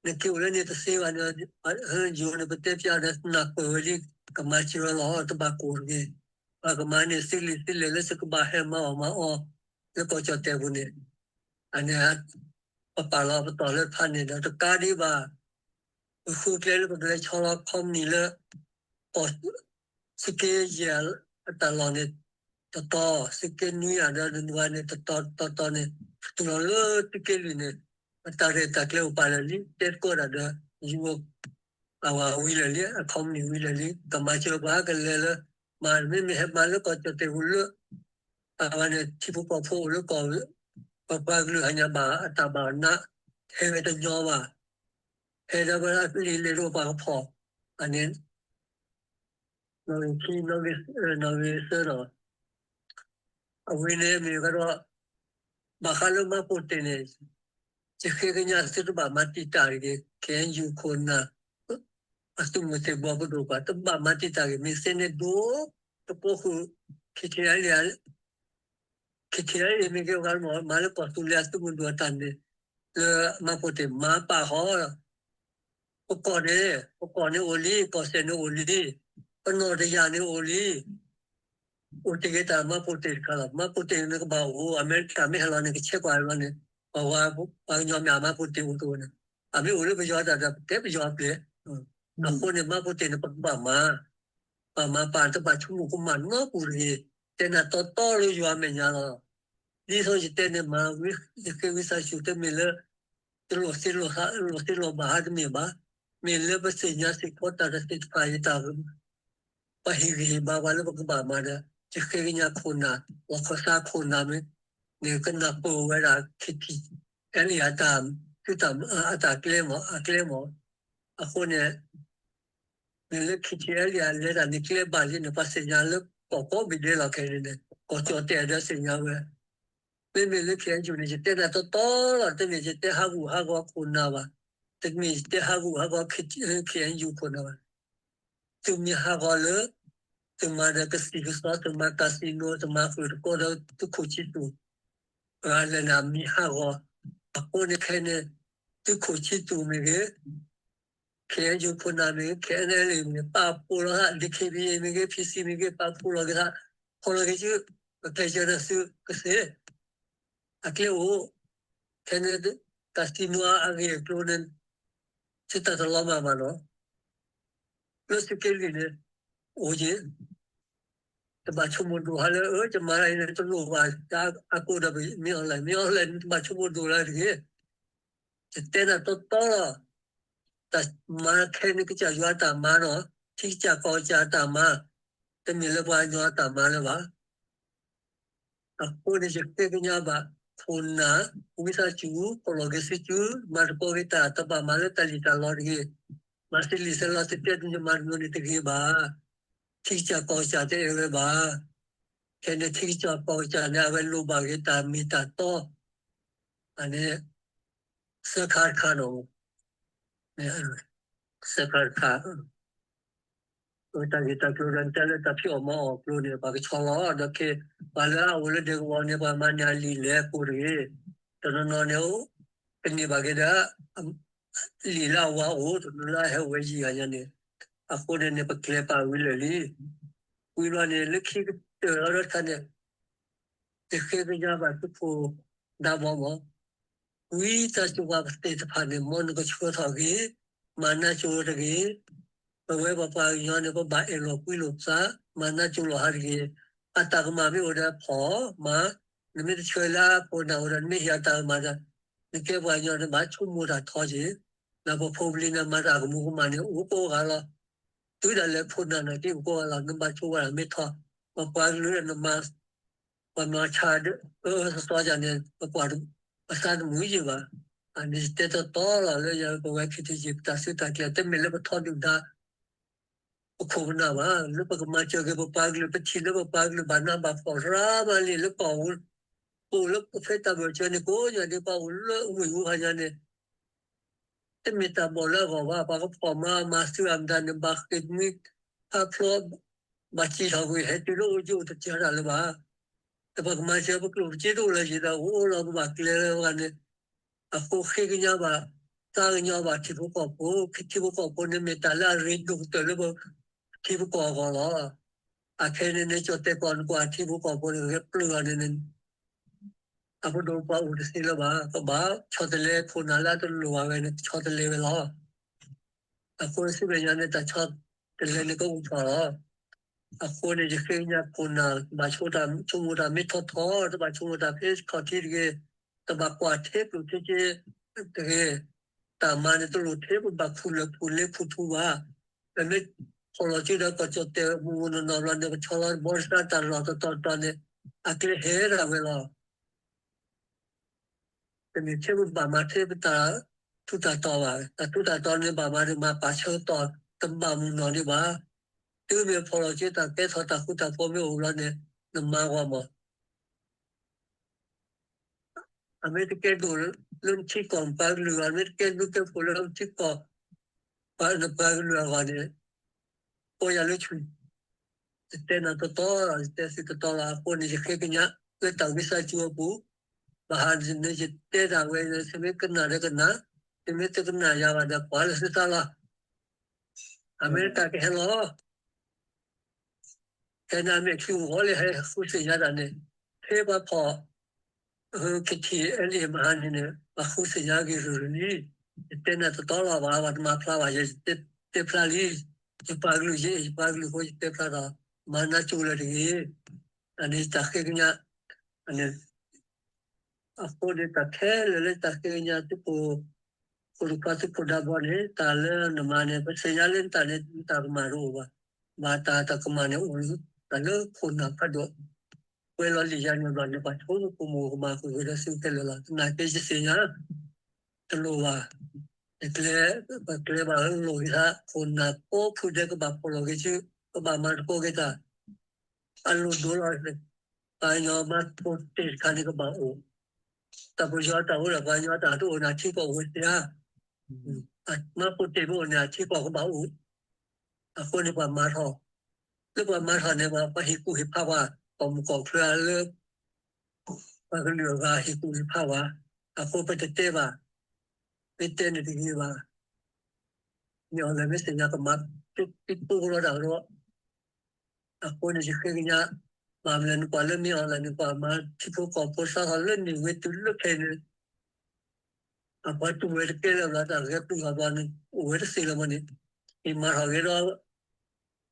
နက့ၤအိၣ်လၢန့ၣ်တသ့ဘၣ်န့ၣ်, ယိၤန့ၣ် ပတဲပျးဒီးနၢ်ပၢၢ်ဝဲလံ, ကမၤစၢၤလီၤ တဘၣ်ကိၢ်တဂ့ၤ. ပှၤကမၤန့ၢ်သုလံာ်သုလဲၢ်လၢသုကဘၣ်ဟဲမၤအီၣ်မၤအီလၢကီၢ်ကၠီၣ်တဲၣ်ပူၤန့ၣ်, အန့ၣ် ပပာ်လီၤပတီၢ်လၢတဖၣ်န့ၣ်ဒီးတကးဒံးဘၣ်, ပဃုကျဲလၢပကလဲၤဆီလီၤခီပနံၣ်လၢ သုးက့ယဲၢ်အတၢ်လီၢ်န့ၣ် တတီၤ, သုးက့နွံယဲၢ်ဒီးနဝၤန့ၣ် တတီၤတတီၤန့ၣ် တုၤလီၤလၢသုးက့လွံၢ်န့ၣ် အတၢ်ရဲၣ်တၢ်ကျဲၤအိၣ်ပာ်လၢာ်လံ, တဲသကိးတၢ်ဒီး ယိၤ အဝၤဝံၤလၢာ်လံ, အခီပနံၣ်ဝံၤလၢာ်လံ, ကမၤစၢၤပှၤကလဲၤလၢ မ့မ့ၢ်ဟဲမၤလၢကီၢ်ကၠီၣ်တဲၣ်ပူၤလၢ အဝဲန့ၣ် ထံဖိကီၢ်ဖိအိၣ်လၢကီၢ် ပပှၤကလုာ်ဟါညါဘၣ်အတၢ်ဘၣ်နး ဟဲဝဲတညီဘၣ်, ဟဲဒီးဝဲလံာ်လဲၢ်ဒိၣ်ပှၤကဖီၣ်, အန့ၣ် နီၣ်ဂံၢ်ခံ နီၣ်ဂံၢ်သၢဒီး အဝဲန့ၣ်မ့ၢ်ကဒီး ဘၣ်ဃးလၢမၤပိာ်တ့ၢ်န့ၣ် ယဃ့ကညးသုတဘၣ်မၤတံာ်တာ်တဂ့ၤ ခ့ၣ်အဲၣ်ယူၣ်ခိၣ်နၢ် အသုးမုၢ်သ့ၣ်ဘီပဒိၣ်ပှၤ တဘၣ်မၤတံာ်တာ်ဂ့ၤ မ့ၢ်သ့န့ၣ်ဒိ တကိးဃုာ် ခ့ၣ်ထံၣ်အဲလံ ခ့ၣ်ထံၣ်အဲလံမ့ၢ်ဂ့ၤ မၤလၢကီၢ်သူလ့ၤအသုးမုၢ်ဒိၣ်အတၢ်န့ၣ် လၢမၤပိာ်တ့ၢ်မၤပာ်ဃီ ပကီၢ်န့ၣ် ပကီၢ်န့ၣ်အိၣ်လံ ကီၢ်စဲၣ်န့ၣ်အိၣ်လံ ပနီၢ်တယၢ်န့ၣ်အိၣ်လံ အိၣ်တ့ၢ်ဂ့ၤတၢ်မၤပိာ်တ့ၢ်တခါလီၤ. မၤပိာ်တ့ၢ်န့ၣ်ကဘၣ်အိၣ် အမဲရကၤမ့ၢ်ဟဲလီၤန့ၣ် ကဆဲးကွၢ်လီၤန့ၣ် ပှၤ ပှၤကညီမ့ၢ်အမၤပိာ်တ့ၢ်အိၣ်တအိၣ်န့ၣ် အမ့ၢ်အိၣ်လၢပယီၤတၢ်ဒီး ပတဲပယီၤအပျဲၢ် အဃိန့ၣ် မၤပိာ်တ့ၢ်န့ၣ် ပကဘၣ်မၤ ပမၤပာ်တဘၣ်ဆိကမိၣ်ကမၣ်နီတပူၤတဂ့ၤ တဲနၤတီတီလၢယွၤအမဲာ်ညါလီၤ. ဒ်သိးယတဲန့ၣ်မၤ ယဃ့ဝံသးစူၤတမ့ၢ်လၢ တလိၣ်သ့လိၣ်သး လိၣ်သ့လိၣ်ဘၣ်ဟးတမ့ၢ်ဘၣ်. မ့ၢ်လၢပသ့ၣ်ညါစ့ၢ်ကီးတၢ်တသ့ၣ်တဖၣ်အံၤတၢ် ပှၤဟ့ၣ်ဂံၢ်ဟ့ၣ်ဘါပှၤလၢပကဘၣ်မၤဒီး ယဃ့ကညးခိၣ်နၢ် လီၢ်ခၢၣ်သးခိၣ်နၢ်မ့ၢ် န့ၣ်ကနၢ်ပၢၢ်ဝဲဒၣ် ခ့ၣ်ထံၣ်အဲလံ အတၢ် သုတၢ် အတၢ်ကျဲမး အကျဲမး အဃိန့ၣ် မ့ၢ်လၢ ခ့ၣ်ထံၣ်အဲလံ အလဲၤတၢ်န့ၣ်ကျဲဘၣ်လံန့ၣ် ပှၤသ့ၣ်ညါလၢကီၢ်ကိးဘ့ၣ်ဒဲးလီၤခဲအံၤန့ၣ် ကီၢ်ကၠီၣ်တဲၣ်ဒီးသ့ၣ်ညါဝဲ မ့မ့ၢ်လၢ ခ့ၣ်အဲၣ်ယူၣ်န့ၣ် ယတဲနၤတီတီလီၤ တမ့ၢ်ယတဲဟးဂူာ်ဟးဂီၤခိၣ်နၢ်ဘၣ်, တမ့ၢ်ယတဲဟးဂူာ်ဟးဂီၤ ခ့ၣ်အဲၣ်ယူၣ်ခိၣ်နၢ်ဘၣ်. သုမ့ၢ်ဟးဂီၤလၢ သုမၤဒီးကသံၣ်ကသီ သုမၤ casino သုမၤဃုာ်တကိးဒီးသုခိၣ်ဆံသူၣ် ဂၤလဲၣ်န့ၣ် မ့ၢ်ဟးဂီၤ အဃိန့ၣ်ခဲန့ၣ် သုခိၣ်ဆံသူၣ်မ့ၢ်ဂ့ၤ ခ့ၣ်အဲၣ်ယူၣ်ခိၣ်နၢ်မ့ၢ်ဂ့ၤ ခ့ၣ်အဲၣ်အဲလ်အ့ မ့ၢ်ဂ့ၤ ပာ်ဖှိၣ်လီၤသး ဒ့ခ့ၣ်ဘံၣ်အ့ မ့ၢ်ဂ့ၤ ဖံၣ်စံၣ်မ့ၢ်ဂ့ၤ ပာ်ဖှိၣ်လီၤက့ၤသး ဖီၣ်လီၤက့ၤစု ပကျဲးစၢးဒီးသုကသ့ အကျဲအိၣ် ခဲန့ၣ် casino အဂ့ၢ်အကျိၤန့ၣ် သုတၢ်တလီၤမၢ်ဘၣ်နီၤ လၢသုးက့လွံၢ်န့ၣ် အိၣ်က့ၤ တဘၣ်ဆိကမိၣ်ဒိၣ်ဟးလၢ အၢ ယမၤအံၤန့ၣ်တလိၣ်ဘၣ် အကိးဒီးမ့ၢ် online မ့ၢ် online န့ၣ် တဘၣ်ဆိကမိၣ်ဒိၣ်လၢတဂ့ၤ ယတဲနၤတီတီလီၤ. တၢ်မၤခဲန့ၣ် ကစၢ်ယွၤအတၢ်မၤနီၤ ထံကစၢ်ကီၢ်ကစၢ်အတၢ်မၤ တမ့ၢ်လၢပှၤကညီအတၢ်မၤလၢၤဘၣ်. အဃိန့ၣ် ယဃ့ကညးဘၣ် ခိၣ်နၢ် ဝံသးစူၤ ဖီၣ်လီၤက့ၤသုစု မၤသကိးက့ၤတၢ် တဘၣ်မၤလၢတၢ်လံၣ်တၢ်လီတဂ့ၤ. မၤသ့လံာ်သ့လီ သုတဲသုမၤတမံၤန့ၣ်တဂ့ၤဘၣ်. ထံကစၢ်ကီၢ်ကစၢ်တအဲၣ်ဝဲဘၣ်. ခဲန့ၣ်ထံကစၢ်ကီၢ်ကစၢ်န့ၣ် အဝဲလိၣ်ဘၣ်က့ၤတၢ်မ့ၢ်တၢ်တီ အန့ၣ် သၢခါတခါနီၤ သၢခါတခါ တၢ်ဂ့ၢ်တၢ်ကျိၤဒီး နတဲလၢတၢ်ဖံးအီၣ်မၤအီၣ်အကျိၤန့ၣ် ပှၤကဆီလီၤ ဒီးခဲ ပှၤလၢအအိၣ်လၢဒဲကဝီၤန့ၣ် ပှၤမၤန့ၢ်အလံာ်လဲၢ်ကိးတဂ့ၤ တနီၤနီၤန့ၣ် ကန့ၢ်ဘၣ်က့ၤဒီး လံာ်လၢအဝၤအိၣ် တနီၤလၢအဟဲအိၣ်ဝဲယံာ်ဂၤညါန့ၣ် အဃိန့ၣ်န့ၣ် ပကျဲၤပာ်ဝံၤလၢာ်လံ ဝံၤဘျီန့ၣ် လၢခံကတၢၢ်လီၤဒီးတခါန့ၣ် ယဃ့ကညးဘၣ်သုးခိၣ်ဒၣ်ဘီမး ဝံသးစူၤပှၤသ့ၣ်တဖၣ်န့ၣ် မ်နကဆှၢထီၣ်က့ၤ မၤနၢၤကၠိတဂ့ၤ ပဝဲပပှၤကညီန့ၣ် ပဘၣ်အဲၣ်လိာ်ကွံလိာ်ပသး မၤနၢၤကၠိလိာ်ဟးတဂ့ၤ အတၢ်ကမၣ်မ့ၢ်အိၣ်ဒီးဖီၣ်မၤ နမ့ၢ်တဆှၢလၢအခိၣ်နၢ်အိၣ်ဒီး နမ့ၢ်ဟ့ၣ်အတၢ်ကမၣ်ဒီး နကဲပှၤကညီန့ၣ် ဘၣ်ဆိကမိၣ်တၢ်ထီက့ၤ ဒီးပဖိပလံၤန့ၣ် မၤတၢ်ကမူၤကမၣ်န့ၣ် အိၣ်ကိးဂၤလီၤ တုၤဒၣ်လဲာ်ခိၣ်နၢ်န့ၣ် ကအိၣ်ကိးဂၤလီၤ နဘၣ်ဆိဝဲဒၣ်မ့ၢ်ထီၣ် ပပှၤကလုာ်ဒီးနမၤ ပှၤမၤဆါဒၢအၢအၢသီသီယၤန့ၣ် ပကွၢ်ပသးတမုာ်ယံာ်ဘၣ်. အန့ၣ်ယတဲတီတီလီၤလၢယပဝဲခံထံယံာ် ပတၢ်စုတၢ်ကျဲၤ တမ့ၢ်လၢပထီဒုၣ်ဒါ ပခိၣ်ပနၢ်ဘၣ် လၢပကမၤစၢၤက့ၤပပှၤကလုာ် ပထံၣ်လၢပပှၤကလုာ်ဘၣ်နးဘၣ်ဖှီၣ်ရၣ်မးလံ လၢပအိၣ် ပအိၣ်လၢပဖဲတၢ်ဘၢၣ်စၢၤန့ၣ် ကိးညါန့ၣ် ပှၤအိၣ်လၢဝ့ၢ်ဝူဟါညါန့ၣ် တမ့ၢ်တၢ်ဘီၣ်လၢအဂီၢ်ဘၣ် ပှၤကဖီၣ်မၤမၤသုးအမတၤန့ၣ် ဘၣ်ဃ့ၢ်မှံဟးဖျိး ဘၣ်စံၣ်ထီၣ်ကွံာ် ဟဲတုၤလၢအိၣ်ကၠိတစၢတၢ်လၢၤဘၣ်. ဒီးပကမၤစၢၤပကျိၣ်ပစ့တအိၣ်လၢၤယံၤဒီး အိၣ်လီၤပဘၣ်ကျဲလၢၤဘၣ်န့ၣ် အဃိဃ့ကညးဘၣ် သးကညီၤဘၣ်ထံဖိကီၢ်ဖိ ထံဖိကီၢ်ဖိန့ၣ်မ့ၢ်တၢ်လၢအရ့ဒိၣ်ကတၢၢ်လၢပ ထံဖိကီၢ်အဂီၢ်လီၤ. အခဲန့ၣ်န့ၣ် ကၠီၣ်တဲၣ်ကီၢ်န့ၣ် ကွၢ်ထံဖိကီၢ်ဖိန့ၣ် ဂဲၤပျုၢ်အီၤန့ၣ်န့ၣ် အပဒိၣ်ပှၤအိၣ်တသ့လၢၤဘၣ် ကဘၣ်ဆီတလဲခိၣ်နၢ်လၢအတလိၣ်ဘၣ်ဝဲန့ၣ် ဆီတလဲဝဲလီၤ. အဃိစံးဘၣ်ယၤန့ၣ် တၢ်ဆီတလဲန့ၣ်ကအိၣ်ထီၣ်လီၤ. အဃိန့ၣ် ယဃ့ကညးခိၣ်နၢ် ဘၣ်ဆိကမိၣ်တၢ်မ့ၢ်ထီထီ တဘၣ်ဆိကမိၣ်တၢ်ဖဲခီၣ်ထံးတဂ့ၤ, တဘၣ်ကွၢ်ထဲကျိၣ်ထဲစ့တဂ့ၤ, တၢ်မၤန့ၣ်တလိၣ်ထဲပဘၣ်ခူၣ်လၢၢ်ခူၣ်လ့ခူၣ်ထူဘၣ်. ပမ့ၢ်ဖီၣ်လီၤစုဒီးကီၢ်ကၠီၣ်တဲၣ်မုၢ်မုၢ်နီၢ်နီၢ်ဘျီန့ၣ် ပဆီလီၤဘီတဆှးတၢ်လီၢ်တတီၤတီၤန့ၣ် အကျဲဟဲဒၣ်ဝဲလီၤ. တမ့ၢ်ထဲပဘၣ်မၤထဲပတၢ်ထူးတၢ်တီၤဘၣ်. တၢ်ထူးတၢ်တီၤန့ၣ် ဘၣ်မၤန့ၣ် မၤပာ်ဆၢကတီၢ်တဘၣ်မုၢ်နီၢ်ဒံးဘၣ်. တုၤမ့ၢ်ဖီၣ်လီၤက့ၤတၢ်ကဲထီၣ်တၢ်ဃူတၢ်ဖိးမ့ၢ်အိၣ်ဘျီန့ၣ် နမၤဂီၢ်မး. အမ့ၢ်တကဲဒိၣ်လၢနထံကီၢ်ပှၤကလုာ်အဂီၢ်, မ့ၢ်တကဲဒိၣ်ကဲပှၤလၢနထံကီၢ် ပှၤနပှၤကလုာ်အဂီၢ်န့ၣ်, အိၣ်ယၤလၢဆူၣ်, ယတဲနၤတတီလီၤ, ယတဲသုတတီလီၤ. အဃိန့ၣ် ယဃ့ကညးလၢတၢ်ဝံသးစူၤအပူၤ, ဘၣ်ဟးန့ၣ်ယတဲဒၣ်ဝဲန့ၣ် သုမ့ၢ်ကနၣ်ဒီးကနၣ်, သုမ့ၢ်တကနၣ်ယၤဘၣ်ဒီး ကွၢ်လၢသုသးလီၤ. အမဲရကၤကဟဲလီၤ ခဲန့ၣ်အမဲာ်ချံဂီၤလၢဟဲဃုသ့ၣ်ညါတၢ်န့ၣ်, ဖဲပှၤဖီၣ် KTLA မဟါန့ၣ်န့ၣ် ပှၤဃုသ့ၣ်ညါဂ့ၤရူၤလံ. ယတဲနၤတတီလီၤဘၣ်, ပှၤတမၤဖျါဘၣ်, ယတဲဖျါလံ. ယပှၤကလုာ် ယအဲၣ်ယပှၤကလုာ်အဃိ ယတဲဖျါဒီး မၤနၢ်ကၠိလၢတဂ့ၤ. အန့ၣ်တၢ်ဃ့ကညး အဃိန့ၣ် တၢ်ခဲလၢာ်လၢတၢ်ဃ့ကညးသုးခိၣ်, ခိၣ်တခွါသုးခိၣ်ဒးဘီန့ၣ် တၢ်လၢနမၤန့ၣ် ပသ့ၣ်ညါလၢနတၢ်န့ၣ် နတၢ်ကမၣ်တအိၣ်ဘၣ်. ဘၣ်တၢ်တၢ်ကမၣ်န့ၣ်အိၣ်လၢ တၢ်လၢခိၣ်နၢ်ဖးဒိၣ် ကွဲးလီၤလံာ်ယၤန့ၣ်ဘျီန့ၣ် ပှၤဆိကမိၣ်ကမၤဃုာ်က့ၤဒီးသုခဲလၢာ်လီၤ. သနာ်က့ယသ့ၣ်ညါ တလိၣ်ဘၣ်, ပကျဲဘၣ်လၢလိၣ်ဂ့ၤသး ခိၣ်နၢ်ကိးဖုဒဲးကဘၣ်ဖီၣ်လီၤက့ၤသု, ကဘၣ်မၤသကိးက့ၤတၢ် အလိၣ်ဒိၣ်လီၤ. ပှၤကညီမၤသကိးတ့ၢ်တခါန့ၣ်ကဘၣ်အိၣ်, တၢ်ပယီၤတၢ်အိၣ်ဒီး ပှၤကညီတၢ်တအိၣ်န့ၣ် အထံကီၢ်အိၣ်ဝဲသ့ဧါ. မၤသကိးတ့ၢ်မ့ၢ်အိၣ်န့ၣ် အထံကီၢ်ကဘၣ်အိၣ်. အဃိန့ၣ်ပှၤမၤထီၣ်, လၢပှၤမၤထီၣ်န့ၣ် ပှၤဟ့ၣ်ကူၣ်ဟ့ၣ်ဖးပှၤ, ကီၢ်မုၢ်ကီၢ်ချၢလၢ ပှၤကလုာ်အဂၤဟ့ၣ်ကူၣ်ဟ့ၣ်ဖးပှၤ, အဃိပတတဲဘၣ်, မ့ၢ်တဲန့ၣ်တဂ့ၤဘၣ်. မ့ၢ်အီၤလဲၣ်မ့ၢ်သ့ၣ်ညါကမၤ တပူၤလီၤတၢ်ကဒီး အဃိန့ၣ်ယဃ့ကညး, ဘၣ်မနုၤလဲၣ် နကွၢ်လၢမ့ၢ်အီၤလဲၣ် နကွၢ်မၤထံဖိကီၢ်ဖိစးထီၣ်လၢန့ၣ်ဝဲတုၤလၢခဲအံၤန့ၣ် အပှၤတူၢ်ဝဲတကဲလၢၤဘၣ် တၢ်ဂဲၤပျုၢ်အပှၤန့ၣ် အိၣ်ဝဲတသ့လၢၤဘၣ်န့ၣ်, ယမၤထီၣ်က့ၤဒီး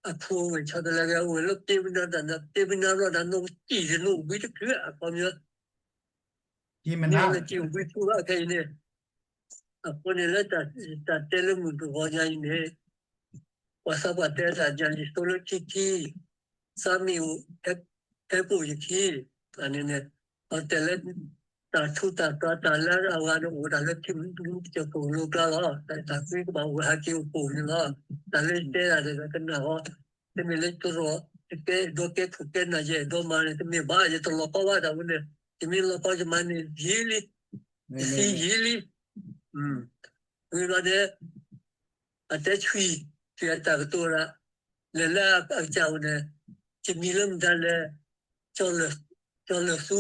အဖိအဝဲၢ်ဆီတလဲက့ၤ အဝဲၢ်လၢတ့ပနၢ်တၢ်န့ၣ် တ့ပနၢ်ဘျီတၢ်န့ၣ် ကံၣ်တနီၣ်ဝံတချုးအခီပညီ မ့ၢ်လၢကံၣ်ဝံတချုးဘၣ်ခဲအံၤန့ၣ်, အဃိန့ၣ်လၢတၢ်တဲလၢမုၢ်တဂီၤညါအံၤန့ၣ် ပှၤသးပှၢ်တဲတၢ် ယၤလံၤစိလၢထံထံ သးမံအိၣ် ဟဲပိာ်ယခံ, န့ၣ်န့ၣ် အတဲလၢ တၢ်ထူးတၢ်တီၤတၢ်လၢအဂၤန့ၣ် အိၣ်ဒၣ်လၢထံမူတကၠိၤခိၣ်လိၤကျါလီၤ. တၢ်သံကဘၣ်အိၣ်ဟးက့ၤအိၣ်ပိာ်န့ၣ်လီၤ. တၢ်လၢယတဲဒၣ်ဒီးကနၣ်အီၤ, တမ့ၢ်လၢတရီး တကဲဒိးကဲခိၣ်ကဲနၢ်ယဲၢ်ဒိးမၤန့ၣ် တမ့ၢ်ဘၣ် ယတလီၤကီဘၣ်တၢ်ဝဲန့ၣ် ယမ့ၢ်လီၤကီယမၤန့ၣ်ယံာ်လံ, ယသံယံာ်လံ. ဝံၤဘျီန့ၣ် အတဲဆွံ, ဆွံအတၢ်ကတိၤဒၣ် လဲၤလၢအကစၢ်အိၣ်န့ၣ် ယမံၤလၢမတၤလဲၣ်, ကၠီလၢၢ်သူ,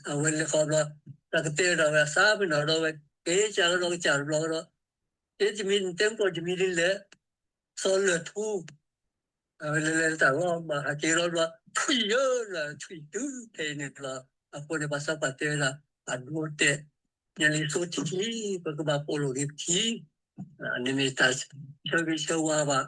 အဝဲလဲၤဃီဘျီ တၢ်ကတဲကဒီးဝဲ သးပ့ၤနီၣ်ဒီးဝဲ က့ၤကစၢ်ကဒီးကစၢ်တဘျီကဒီး, ယမံၤနတဲမကီၢ် ယမံၤဒ်လဲၣ်, စီၤလၢၢ်ထူ အဝဲလဲၤလဲၤတၢ်လီၤ ဘၣ်ဟးက့ၤဒီးဘျီ ထွံၣ်ယၢလၢထွံၣ်တုၤခဲအံၤန့ၣ်လီၤ. အဃိန့ၣ် ပှၤသးပှၢ်တဲဝဲဒၣ် အဒိတဲာ် ယၤလံၤစိထံထံ ပကဘၣ်ပိာ်လိာ်က့ၤပထံ, န့ၣ်မ့ၢ်တၢ်ဆၢဂ့ၤဆၢဝါဘၣ်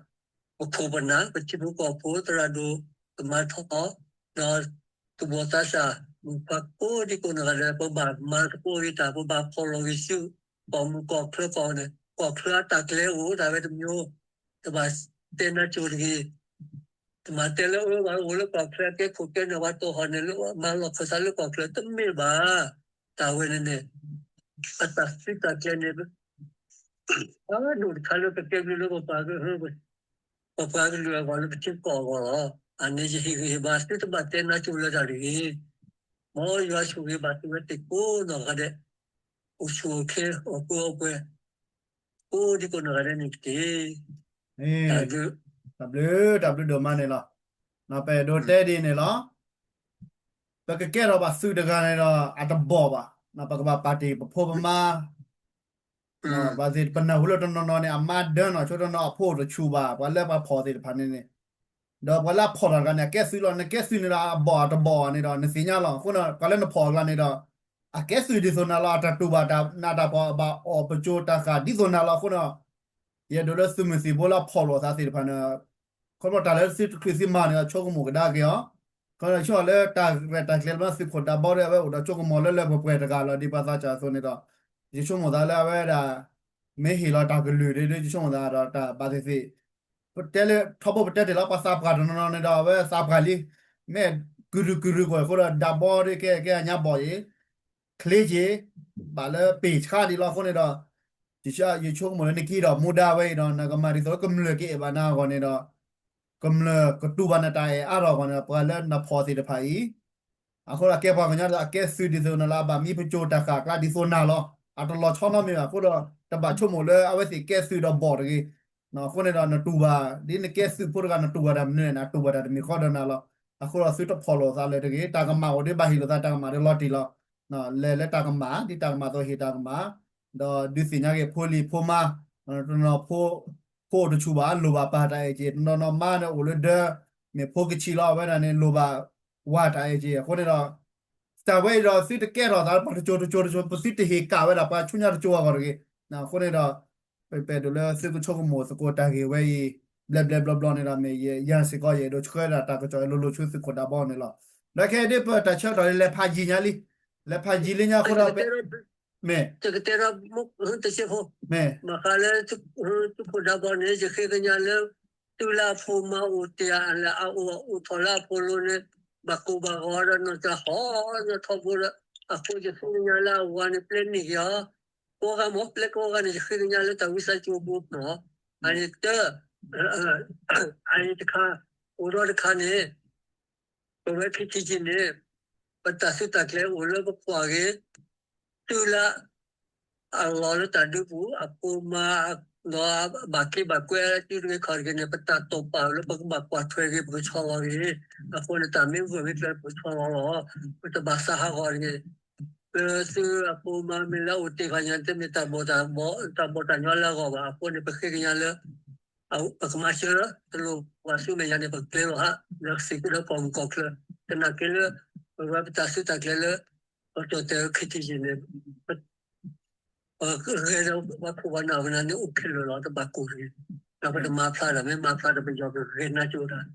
ပခိၣ်ပနၢ် ပထံဖိကီၢ်ဖိသရၣ်ဒိၣ် ကမၤထီၣ် ဒီးသူၣ်ဘီၣ်သးစၢ် မုၣ်ခွါကိးဒံကိးနီၢ်ဂၤဒဲး ပဘၣ်မၤသကိးဂ့ၤတၢ် ပဘၣ်ဖီၣ်လိာ်ဂ့ၤဆူ ကီၢ်မုၢ်ကီၢ်ချၢကီၢ်န့ၣ် ကီၢ်ချၢအတၢ်ကျဲအိၣ်ဒၣ်ဝဲတမျိုး, တဘၣ်တဲနၢ်ကၠိတဂ့ၤ, တမၤတဲလၢအၢဘၣ်အိၣ်လၢကီၢ်ချၢ ကဲခိၣ်ကဲနၢ် ပှၤတိာ်ဟီၣ်န့ၣ်လၢမၤလီၢ်ခၢၣ်သးလၢကီၢ်ချၢ တမ့ၢ်ဘၣ်. တၢ်ဝဲန့ၣ်န့ၣ် အတၢ်စုတၢ်ကျဲၤန့ၣ် အဒိၣ်တခါလၢကကဲဘျုးလၢပပှၤက ပပှၤကလုာ်အဂီၢ်လၢပထံပကီၢ်အဂီၢ်လီၤ. အန့ၣ်ယဟ့ၣ်ဂံၢ်ဟ့ၣ်ဘါသုတဘၣ်တဲနၢ်ကၠိလၢတၢ်တဂ့ၤ, မ်ယွၤဆိၣ်ဂ့ၤဘၣ်သုဝဲသ့ၣ်ကိးနီၢ်ဂၤဒဲး, အိၣ်ဆူၣ်အိၣ်ချ့ အိၣ်ဃူအိၣ်ပှဲၤ ကိးဒံကိးနီၢ်ဂၤဒဲးန့ၣ်တက့ၢ်. တၢ်ဘျုး တၢ်ဘျုးဒိၣ်မးန့ၣ်လီၤ. ပအဲၣ်ဒိးတဲဒ်န့ၣ်လီၤ. ပကကဲထီၣ်ဘၣ်သုးတဂၤန့ၣ်ဒီး အတဘီၣ်ဘၣ်. ပကဘၣ်ပာ်တ့ၢ်ပဖိပမါ ဘၣ်သ့ၣ်ပနၢ်ဟူလၢတနီၤနီၤန့ၣ် အမါဒၢနီၤ ဆိတနီၤအဖိတဆူၣ်ဘၣ် ပှၤလၢပှၤဖီၣ်သ့ၣ်တဖၣ်န့ၣ်န့ၣ်, ဒီးပှၤလၢအဖီၣ်တၢ်တဂၤန့ၣ် အကဲသုးလီၤ နကဲသုးန့ၣ်ဒီး အဘီၣ်အတဘီၣ်န့ၣ်ဒီး နသ့ၣ်ညါလီၤ. အဃိန့ၣ် ပှၤလၢနဖီၣ်တဂၤန့ၣ်ဒီး အကဲသုးဒ်သိးနၤလီၤ အတၢ်တူၢ်ဘၣ်တၢ်နးတၢ်ဖှီၣ် အဘၣ်အီၣ်ပစိၤတၢ်ဃၣ်ဒ်သိးနၤလီၤ. အဃိန့ၣ် ယအဲၣ်ဒိးလၢသုးမုၢ်သံၣ်ဘိလၢအဖီၣ်လိာ်အသးသ့ၣ်တဖၣ်န့ၣ် ခီဖျိတၢ်လၢသုတချုးသုမၤန့ၣ်ဒီး ဆိကမိၣ်ကဒါက့ၤအီၤ, ခီဖျိလၢလၢတၢ်ရဲၣ်တၢ်ကျဲၤလၢသုးခိၣ်ဒးဘီဒီး အဝဲအိၣ်ဒီးဆိကမိၣ်လၢလၢပှဲၤပှဲၤတဂၤလီၤ ဒ်ပှၤသးစၢ်အသိးန့ၣ်ဒီး ယဆိကမိၣ်သးလၢအဝဲဒၣ် မ့ၢ်ဟ့ၣ်လီၤတၢ်ကလုၢ်ဒီး ယဆိကမိၣ်သးဒီးတၢ်ဘၣ်သ့ၣ်သ့ၣ် ပတဲလၢထီဘိပတဲတ့ၢ်လီၤ ပှၤသးပှၢ်တနီၤနီၤန့ၣ်ဒီး အဝဲသးပှၢ်လံ, မ့ၢ်ကုၢ်ရုၢ်ကုၢ်ရုၢ်ကွံာ်အဃိဒီး ဒးဘီဒီးကဲကဲအညါဘီၣ်အံၤ ချ့က့ၤ ဘၣ်လၢပ့ၢ်ဆါဒံးလီၤ. အဃိန့ၣ်ဒီး ယဆိကမိၣ်လၢနက့ၤဒီးမူဒါဝဲအံၤဒီး နကမၤဒ်သိးလၢကမျၢၢ်ကအဲၣ်ဘၣ်နၤအဂီၢ်န့ၣ်ဒီး ကမျၢၢ်ကတူၢ်ဘၣ်နတၢ်အဲၣ်အါထီၣ်အဂီၢ်န့ၣ်ဒီး ပှၤလၢနဖီၣ်သ့ၣ်တဖၣ်အံၤ အဃိဒီးကဲပှၤကညီဒီး အကဲသုးဒ်သိးန့ၣ်လီၤ, အဘၣ်မံပကၠိၤတၢ်ဃာ်အကျါဒ်သိးနၤလီၤ. အတလီၤဆီနီတမံၤဘၣ်. အဃိဒီး တဘၣ်ဆိကမိၣ်လၢအဝဲသ့ၣ်ကဲသုးဒီးဘီၣ်တဂ့ၤ. အဃိန့ၣ်ဒီးနတူၢ်ဘၣ်, ဒ်နကဲသုးဖိတဂၤ နတူၢ်ဘၣ်တၢ်မနုၤန့ၣ် နတူၢ်ဘၣ်တၢ်တမံၤဃီဒီးနၤလီၤ. အဃိဒီးသုတဖီၣ်လိာ်သးလၢၤတဂ့ၤ. တၢ်ကမၣ်အိၣ်ဒ်ဘၣ်ဟ့ၣ်လိာ်သးတၢ်ကမၣ်ဒီးလီၤတံၢ်လီၤ. လဲၤလၢတၢ်ကမၣ် ဒ်တၢ်ကမၣ်အသိးဟ့ၣ်တၢ်ကမၣ်, ဒီးဒုးသ့ၣ်ညါက့ၤဖိလံၤဖိမါ, တနီၤဖိ ဖိအိၣ်တဆူၣ်ဘၣ် လိၣ်ဘၣ်ပၢ်တၢ်အဲၣ်က့ၤ, တနီၤနီၤမါန့ၣ်အိၣ်လၢဒၢး, မ့ၢ်ဖိကဆံးလီၤ အဝဲဒၣ်န့ၣ် လိၣ်ဘၣ်ဝၤတၢ်အဲၣ်က့ၤ. အဃိန့ၣ်ဒီး တၢ်ဝဲအံၤဒီးသုတကဲထီၣ်သးလၢပှၤတကၠိၤတကၠိၤတကၠိၤ, ပသုတဟ့ၣ်ကၣ်ဝဲဒၣ်ပှၤဆူညါတကၠိၤအဂီၢ်တဂ့ၤ. အဃိန့ၣ်ဒီး ပအဲၣ်ဒိးလၢသုကဆိကမိၣ်သကိးတၢ်ဂ့ၢ်ဝဲအံၤ ဘျဲၣ်ဘျဲၣ်ဘျီဘျီန့ၣ်ဒီး မ့ၢ်ယဲယၤစ့ၢ်ကီး ယအဲၣ်ဒိးဆှၢဒၣ်တၢ်ကစီၣ်အလိၤလိၤဆူသုးခိၣ်ဒးဘီန့ၣ်လီၤ. ဒီးခဲအံၤဒ်ပတၢ်ဆၢကတီၢ်န့ၣ် လဲၤဖးယံၤညါလံ, လဲၤဖးယံၤလံညါအဃိဒီး မ့ၢ် မ့ၢ် ဘၣ်ဃးလၢ သုးခိၣ်ဒးဘီန့ၣ် ယဃ့ကညးလၢ တုၤလၢအဖိမါအိၣ်တ့ၢ်အလၢအအိၣ် အိၣ်ထီၣ်လၢအဖိလိၤန့ၣ် ဘၣ်ကိၢ်ဘၣ်ဂီၤဒီးနီၢ်တၢ်ဟီၣ်ညီထီဘိဒီး အဃိယဃ့ကညးလၢအဝၤန့ၣ် ပျဲန့ၢ်က့ၤအီၤ ကိးဂၤမ့ၢ် ပျဲကိးဂၤန့ၣ် ယဃ့ကညးလၢတၢ်ဝံသးစူၤအပူၤနီၤ. အန့ၣ်တ အန့ၣ်တခါ အိၣ်ဒီးတခါန့ၣ် ပဝဲ ခ့ထံက့န့ၣ် ပတၢ်စုတၢ်ကျဲအိၣ်လၢပကွၢ်ဂ့ၤ တုၤလၢ အလီၢ်လၢတၢ်ဒုးပူၤ အဖိမါ ဒီးဘၣ်က့ဘၣ်ကွဲ တုၤတဂ့ၤခီၣ်တဂ့ၤန့ၣ် ပတၢ်တိာ်ပာ်လၢပကဘၣ်ကွၢ်ထွဲဂ့ၤ ပကဆီလီၤဂ့ၤ, အဃိန့ၣ် တၢ်မ့ၢ်ဂၢၢ်မ့ၢ်ကျၢၤပကဆီလီၤလီၤ. ပတဘၣ်စးဟးဂီၤတဂ့ၤ. ပသုးအဖိမါမ့ၢ်လၢအအိၣ်တ့ၢ်ဂီၤညါ တမ့ၢ်တၢ်ဘီၣ်တၢ်ဘီၣ် တၢ်ဘီၣ်တၢ်ညီလၢအဂီၢ်ဘၣ်. အဃိန့ၣ် ပဃ့ကညးလၢ ပကမၤစၢၤ တလိၣ်ပှၤဆူမဲာ်ညါန့ၣ် ပကကျဲလီၤဟး လၢစံးကဒီးကီၢ်မုၢ်ကီၢ်ချၢ, သနာ်က့လၢ ပဝဲပတၢ်စုတၢ်ကျဲလၢ ပတီၢ်တဲာ် ခ့ထံက့န့ၣ် ပဂဲၤဒီးပှၤခိၣ်ပှၤနၢ်ပနၢ်န့ၣ်အိၣ်ခဲလၢာ်လီၤ တဘၣ်ကိၢ်တဂ့ၤ. ဒီးပတမၤဖျါဒီး မ့ၢ်မၤဖျါဒီးပယီၤကဂဲၤနါကၠိတၢ်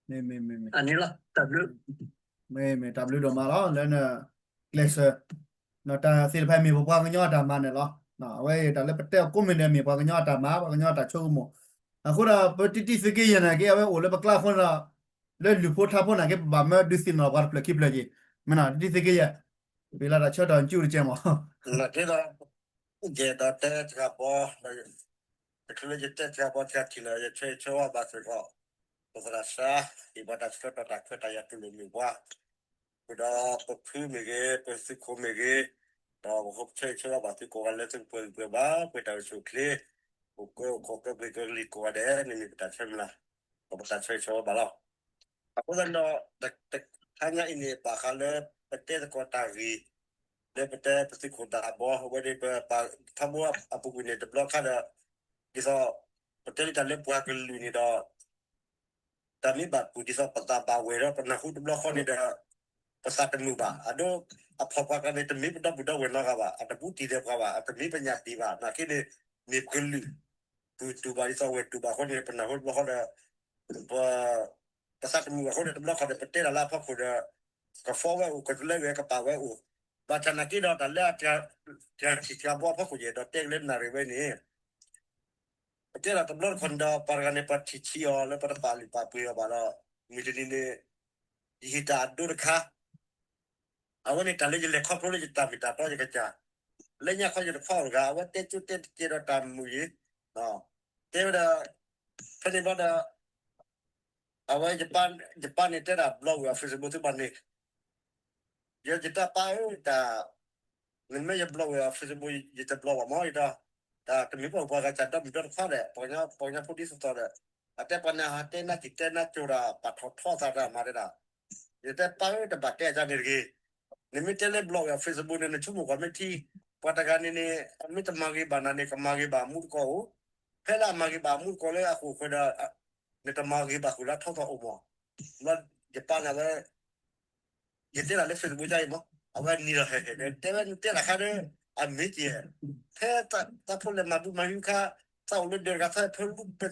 မ့ၢ်မ့ၢ်မ့ၢ်မ့ၢ် အန့ၣ်လီၤ တၢ်ဘျုး မ့ၢ်မ့ၢ်တၢ်ဘျုးဒိၣ်မးလီၤ လၢနကျဲးစၢး တၢ်သ့ၣ်တဖၣ်မ့ၢ်ပပှၤကညီအတၢ်မၤန့ၣ်လီၤ. အဝဲတၢ်လၢပတဲအီၤကိးမံၤဒဲးမ့ၢ်ပှၤကညီအတၢ်မၤ ပှၤကညီအတၢ်ဆိကမိၣ်. အဃိဒီးပတံၤတံၤသုးက့ယဲၢ်န့ၣ်က့ အဝဲအိၣ်လၢပကျါအဃိန့ၣ်ဒီး လၢလုၢ်ဖိထါဖိန့ၣ်က့ ပဘၣ်မၢဒုးသ့ၣ်နီၣ်ပှၤတဖျၢၣ်ခံဖျၢၣ်က့ မ့ၢ်နီၤ တံၤတံၤသုးက့ယဲၢ် ပ့ၤလၢတၢ်ဆၢကတီၢ်ကၠူတကဲမး နာ်က့ဒီး ယအဲၣ်ဒိးတဲတဂၤဘီ, တချုးလၢယတဲတဂၤဘီတဂၤထံၣ်လၢ ယဆၢဂ့ၤဆၢဝါဘၣ်စ့ၢ်ကီး ပသရၣ်စၢ် ဟ့ၣ်ပှၤတၢ်ဆၢကတီၢ်တၢ်ခွဲးတၢ်ယာ်တူၢ်လိာ်မုာ်ပှၤ, ဃုာ်ဒီးပဖုမ့ၢ်ဂ့ၤ ပသုးခိၣ်မ့ၢ်ဂ့ၤ, ဒီးပဆၢဂ့ၤဆၢဝါဘၣ်သုကိးဂၤလၢသုကပှဲၤဂံၢ်ပှဲၤဘါ ပှဲၤတၢ်အိၣ်ဆူၣ်အိၣ်ချ့, အိၣ်ကၢအိၣ်ခိးကၢပှဲၤကၢကလံၤကိးဂၤဒဲး န့ၣ်မ့ၢ်ပတၢ်ဆၢမုၢ်လၢ်, ဒီးပတၢ်ဆၢဂ့ၤဆၢဝါဘၣ်လီၤ. အဃိသတးဒီး တဟါညါအံၤန့ၣ် ဘၣ်ဃးလၢပတဲသကိးတၢ်ဂ့ၢ် လၢပတဲပသုးခိၣ်ဒးဘီ အဝဲန့ၣ်ပပာ်ထီဘိအပူၤကွံာ်န့ၣ် တဘျီခါဒီး ဒ်သိး ပတဲလံတၢ်လၢပှၤကလုာ်န့ၣ်ဒီး တၢ်မ့ၢ်ဘၣ်ပူၤဒ်သိးပသးဘၣ်ဝဲဒီး ပနၢ်ဟူတဘျီဃီန့ၣ်ဒီး ပသးတမုာ်ဘၣ်. အဒိ အဖီၣ်ပှၤကျါန့ၣ် တမ့ၢ်ပဒီပုၢ်ဒီဝဲၢ်နီတဂၤဘၣ်, အတဘူးတံၢ်ဒီးပှၤဘၣ်, အတမ့ၢ်ပညၣ်တံၢ်ဘၣ်, နာ်က့န့ၣ် မ့ၢ်ပကလုာ် ပတူၢ်ဘၣ်ဒ်သိးဝဲတူၢ်ဘၣ်အဃိန့ၣ် ပနၢ်ဟူတဘျီဃီဒီး ပ ပသးတမုာ်ဘၣ်အဃိန့ၣ် တဘျီဃီဒီး ပတဲတၢ်လၢအဖီခိၣ်ဒီး ကဖီဝဲအိၣ် ကတလဲဝဲကပာ်ဝဲအိၣ်, ဘၣ်ဆၣ်နာ်က့ဒီး တၢ်လၢအထံၣ်ထံၣ်အဘီအဖီခိၣ်ယဲၢ်ဒီးတဲကလၢနၣ်ရံၣ်ဝဲန့ၣ် ပတဲဒၣ်တဘျီတခီၣ်န့ၣ်ဒီး ပှၤတဂၤန့ၣ် ပှၤထံၣ်ဆံးအီၤလၢပတပာ်လုၢ်ပာ်ပှ့ၤအီၤဘၣ်ဒီး မုၢ်တနံၤန့ၣ် ယဟ့ၣ်တၢ်အဒိတခါ အဝဲန့ၣ်တၢ်လၢယလဲၤခီဖျိလၢယတၢ်မ့ၢ်တၢ်တီယကစၢ်, လၢညါခီယတခွါအိၣ်တဂၤ အဝဲတဲကၠိတဲတကဲဒီးတၢ်မုာ်ယံၤ, တဲဝဲဒၣ် ဖဲန့ၣ်ဘျီဒီး အဝဲ ယပၢ်န့ၣ်တဲဒၣ် block ဝဲအီၤ Facebook သုဘၣ်န့ၣ် ယတၢ်ပၢ်ဧၢ တၢ် နမ့ၢ်ယ block ဝဲအီၤ Facebook ယတ block ဘၣ်မ့ၢ်ယတၢ် တၢ်တမ့ၢ်ပှၤဂၤစၢ်ဒီမုၢ်ဒီတခွါဒီး ပှၤကညီဖိဒ်သိးသိးဒီး အတဲပှၤန့ၣ်ဟးတဲနၢ်က့ၤတဲနၢ်ကၠိတၢ် ပာ်ထီၣ်ထီသးတၢ်မၤတဲဒၣ် ယတဲပၢ်ဧၢ တဘၣ်တဲအါန့ၣ်တဂ့ၤ နမ့ၢ်တဲလၢ block ဝဲအီၤ Facebook န့ၣ် နဆိကမိၣ်ကွၢ်မ့ၢ်ထံ ပှၤတဂၤန့ၣ်န့ၣ် အမ့ၢ်တမၤဂ့ၤဘၣ်နၤန့ၣ် ကမၤဂ့ၤဘၣ်အမူတကိးဧိၤ, ဖဲလၢအမၤဂ့ၤဘၣ်အမူတကိးလၢအဃိာ်ဃၢၤဒီး နတမၤဂ့ၤဘၣ်ဃုာ်လၢအထီၣ်သီအိၣ်မး, ဘျီယပၢ်န့ၣ်ဝဲ ယတဲဒၣ်လၢ Facebook အံၤမး အဝဲနံၤဒီးဟဲဟဲဒီး တဲဝဲနတဲဒၣ်ခါဒီး အမ့ၢ်က့ၤ ဖဲတၢ်ဖိလဲၤမၤဘူၣ်မၤဟံၣ်ခါ သးအိၣ်လၢဒၢးတဂၤ သးဖၢလူပသံ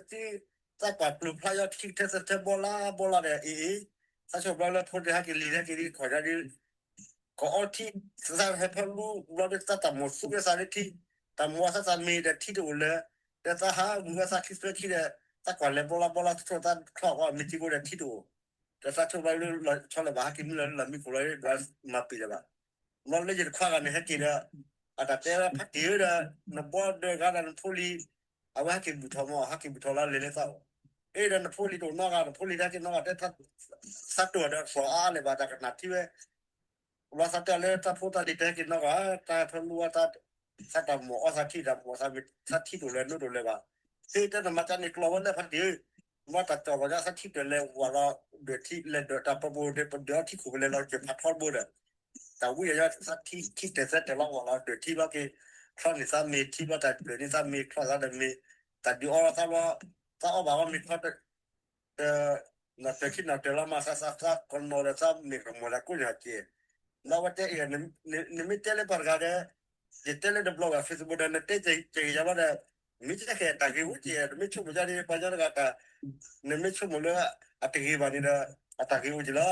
သးကွၢ်ကျိၤဖျါယီၤထံကထၢသထၢဘီလၢဘီလၢဒီး အ့ၣ်အ့ၣ် သးဆိၣ်ဘျီလၢဖိတဟဲက့ၤလံၤဟဲက့ၤလံၤ ခီၣ်ယါဒ် ကအီထံ သးဟဲဖၢလူဘျီဒီး သးတၢ်မိၣ်သူဝဲသးလၢထံ တၢ်မိၣ်ဝဲသးသးမ့ၢ်ဒီးထံတအိၣ်လၢ ဒီးသးဟးဂူာ်ဝဲသးခံသွဲထံဒီး သးကွၢ်လဲၤဘီလၢဘီလၢ သးဆိၣ်သးချီၣ်အီၤမ့ၢ်ထံဘိဒီးထံတအိၣ် ဒီးသးဆိၣ်ဘျီလၢဆီလဲၣ်ဘၣ် ဟဲက့ၤမုၢ်လၢလီၢ်မံခိၣ်လီၤဒီး မၤပ့ၤလၢၤဘၣ် ဘျီလၢယတခွါဂၤန့ၣ် ဟဲက့ၤဒီး အတၢ်တဲဖးက့ၤဒီး နဘီဒၢးဂၤဒီးနဖိလံၤ အဝဲဟဲက့ၤဘူၣ်ထီၣ်မး ဟဲက့ၤဘူၣ်ထီၣ်လၢလဲၤလၢသးအိၣ် အ့ဒီးနဖိလံၤတအိၣ်နီတဂၤ နဖိလံၤတဟဲက့ၤနီတဂၤ တဲ သးတိၢ်ဒီး သီအါလဲၣ်ဘၣ် တၢ်ကနၣ်ထံဝဲ ဘျီသးတဲလၢတၢ်ဖိတၢ်လံၤတဲက့ၤနီၢ်ဂၤ တၢ်ဖဲမုၢ်ဝါ သးတၢ်မၤအီၣ်သးထံၣ် တၢ်မၤသးထံၣ်ဒိၣ်လဲၣ်နီၢ်ဒိၣ်လဲၣ်ဘၣ်, သ့တဲနမၤကန့ၣ်ကျီဝဲလၢဖါတံၢ်, မ့ၢ်တၢ်ကီၤဂီၤညါသးထံၣ်တၢ်လဲၤဝးလီၤ ဒၢးထံ လဲၤဒၢးတၢ်ပပူၤဒၢး ပဒၢးအီထံခိၣ်ပလဲၤလီၤကၢၤဖးထီတဘိဒီး တၢ်ဝံၣ်အယီၤသးထံၣ်ထံၣ်တဲာ်သဲတဲာ်လီၤဝးလီၤ ဒၢးထံဘျီက့ၤ ချီန့ၢ်သးမ့ၤထံဘျီတၢ်ဒၢးန့ၢ်သးမ့ၤချီသးဒီးမ့ၤ, တၢ်ဒုးအီသးဘျီ သးအီၣ်ဘၣ်အီမ့ၤချီ ဒီး နီၢ်တၢၤခံနီၢ်တၢၤလီၤမၤသးသးသးကနီၤဒီးသးမ့ၢ်ကမီၤလၢကိးညါက့ၤ, လၢအဝဲတဲအံၤ နမ့ၢ်တဲလၢပှၤတဂၤဒီး ယတဲလၢတဘျီဘၣ် Facebook ဒီး နတဲကဲက့ၤယၤဘၣ်ဒီး မ့ၢ်ကဲဃဲတၢ်ဂ့ၤဝဲက့ၤ နမ့ၢ်ဆိကမိၣ်ယါန့ၣ် ပှၤကညီတဂၤတၢ် နမ့ၢ်ဆိကမိၣ်လၢ အတဂ့ၤဘၣ်န့ၣ်ဒီး အတၢ်ဂ့ၤအိၣ်က့ၤလီ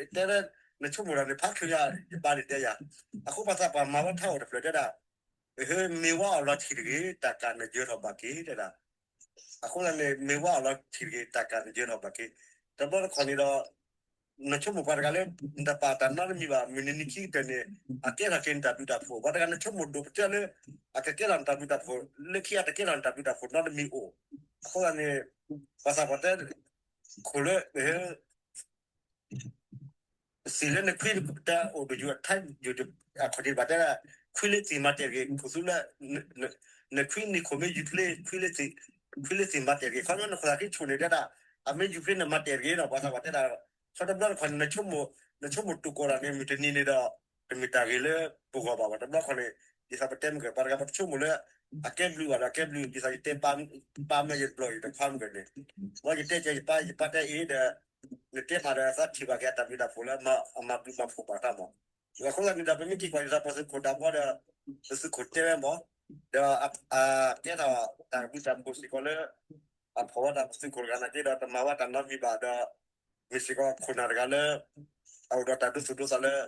ၤ, တဲလၢ နဆိကမိၣ်တၢ်န့ၣ် ဖးချုးယၤ ယဘၣ်န့ၣ်တဲယၤ, အဃိပှၤသးပှၢ်မၤဝဲထါအိၣ်တဖျၢၣ်တဲဒၣ် မ့ၢ်ဝဲအီၤလီၤထံၣ်တဂ့ၤ တၢ်ကၢ်နယၢၤထီၣ်ဘၣ်က့ၤတဲဒၣ်, အဃိသတးန့ၣ် မ့ၢ်ဝဲအီၤလီၤထံၣ်တဂ့ၤ တၢ်ကၢ်နယၢၤထီၣ်ဘၣ်က့ၤ, တဘျီတခီၣ်န့ၣ်ဒီး နဆိကမိၣ်ပှၤတဂၤလၢ နတပာ်တၢ်နီတမံၤဘၣ် မုၢ်နံၤနံၤခံကတၢၢ်န့ၣ် အကဲထီၣ်က့ၤနတၢ်ဘျုးတၢ်ဖှိၣ် ပှၤတဂၤနဆိကမိၣ်ဒိၣ်ပတဲလၢ အကကဲထီၣ်နတၢ်ဘျုးတၢ်ဖှိၣ် လၢခံအတကဲထီၣ်နတၢ်ဘျုးတၢ်ဖှိၣ်နီတမံၤအိၣ်, အဃိသတးန့ၣ် ပှၤသးပှၢ်တဲ ခိၣ်လၢ စံးလၢနခွံတၢ်အိၣ်တယုၢ်အထါယုၢ်အခီၣ်ထံးဘၣ်တဲဒၣ် ခွံလၢသ့ၣ်မၤတဲာ်တဂ့ၤ ခိၣ်သူလၢ နခွံနံၣ်ခိၣ်မ့ၢ်ယူၤဖျ့ ခွံလၢသ့ၣ်မၤတဲာ်တဂ့ၤ ခီဖျိနခိၣ်သးခံဆူၣ်န့ၣ်တဲဒၣ် အမ့ၢ်ယူၤဖျ့နမၤတဲာ်တဂ့ၤဒီး ပှၤသးပှၢ်တဲဒၣ် ခီတဘျီတခီၣ်န့ၣ် နဆိကမိၣ်တူၢ်ကိးတၢ်န့ၣ် မုၢ်တနံၤန့ၣ်ဒီး တမ့ၢ်တၢ်ဂ့ၤလၢပဂီၢ်ဘၣ် ပှၤတဘျီတခီၣ်န့ၣ် ဒ်သိးပတဲမုၢ်ကၢၢ် ပှၤတဂၤပဆိကမိၣ်လၢ အကဲဘျုးဘၣ်ဒီးအကဲဘျုး ဒ်သိးယတဲပာ်မ့ၢ်ယတဘျီအံၤတခွါမုၢ်ကၢၢ်န့ၣ် ဘၣ်ယတဲကဲယပၢ်ယပၢ်တဲအ့ၣ်ဒီး နတဲမးဒီးသးထံၣ်ဘၣ်က့ၤအတၢ်ဘျုးတၢ်ဖှိၣ်လၢအမၤဘျုးမၤဖှိၣ်ဘၣ်တၢ်မး, အဃိသတးန့ၣ်ဒီး ပမ့ၢ်က့ၤကွၢ်ဒ်သိးပသုးခိၣ်ဒၣ်ဘီဒီး ပသုးခိၣ်တဲဝဲမး, ဒီးအကဲထီၣ်တၢ်ဘျုးတၢ်ဖှိၣ်စ့ၢ်ကီးလၢ အဖီၣ်ဝဲဒၣ်ပသုးခိၣ်တဂၤနာ်က့ဒီး တမၤဝဲတၢ်နီတမံၤဘၣ်ဒီး မ့ၢ်စ့ၢ်ကီးခိၣ်နၢ်တဂၤလၢ အအိၣ်ဒီးတၢ်ဒိသူၣ်ဒိသးလၢ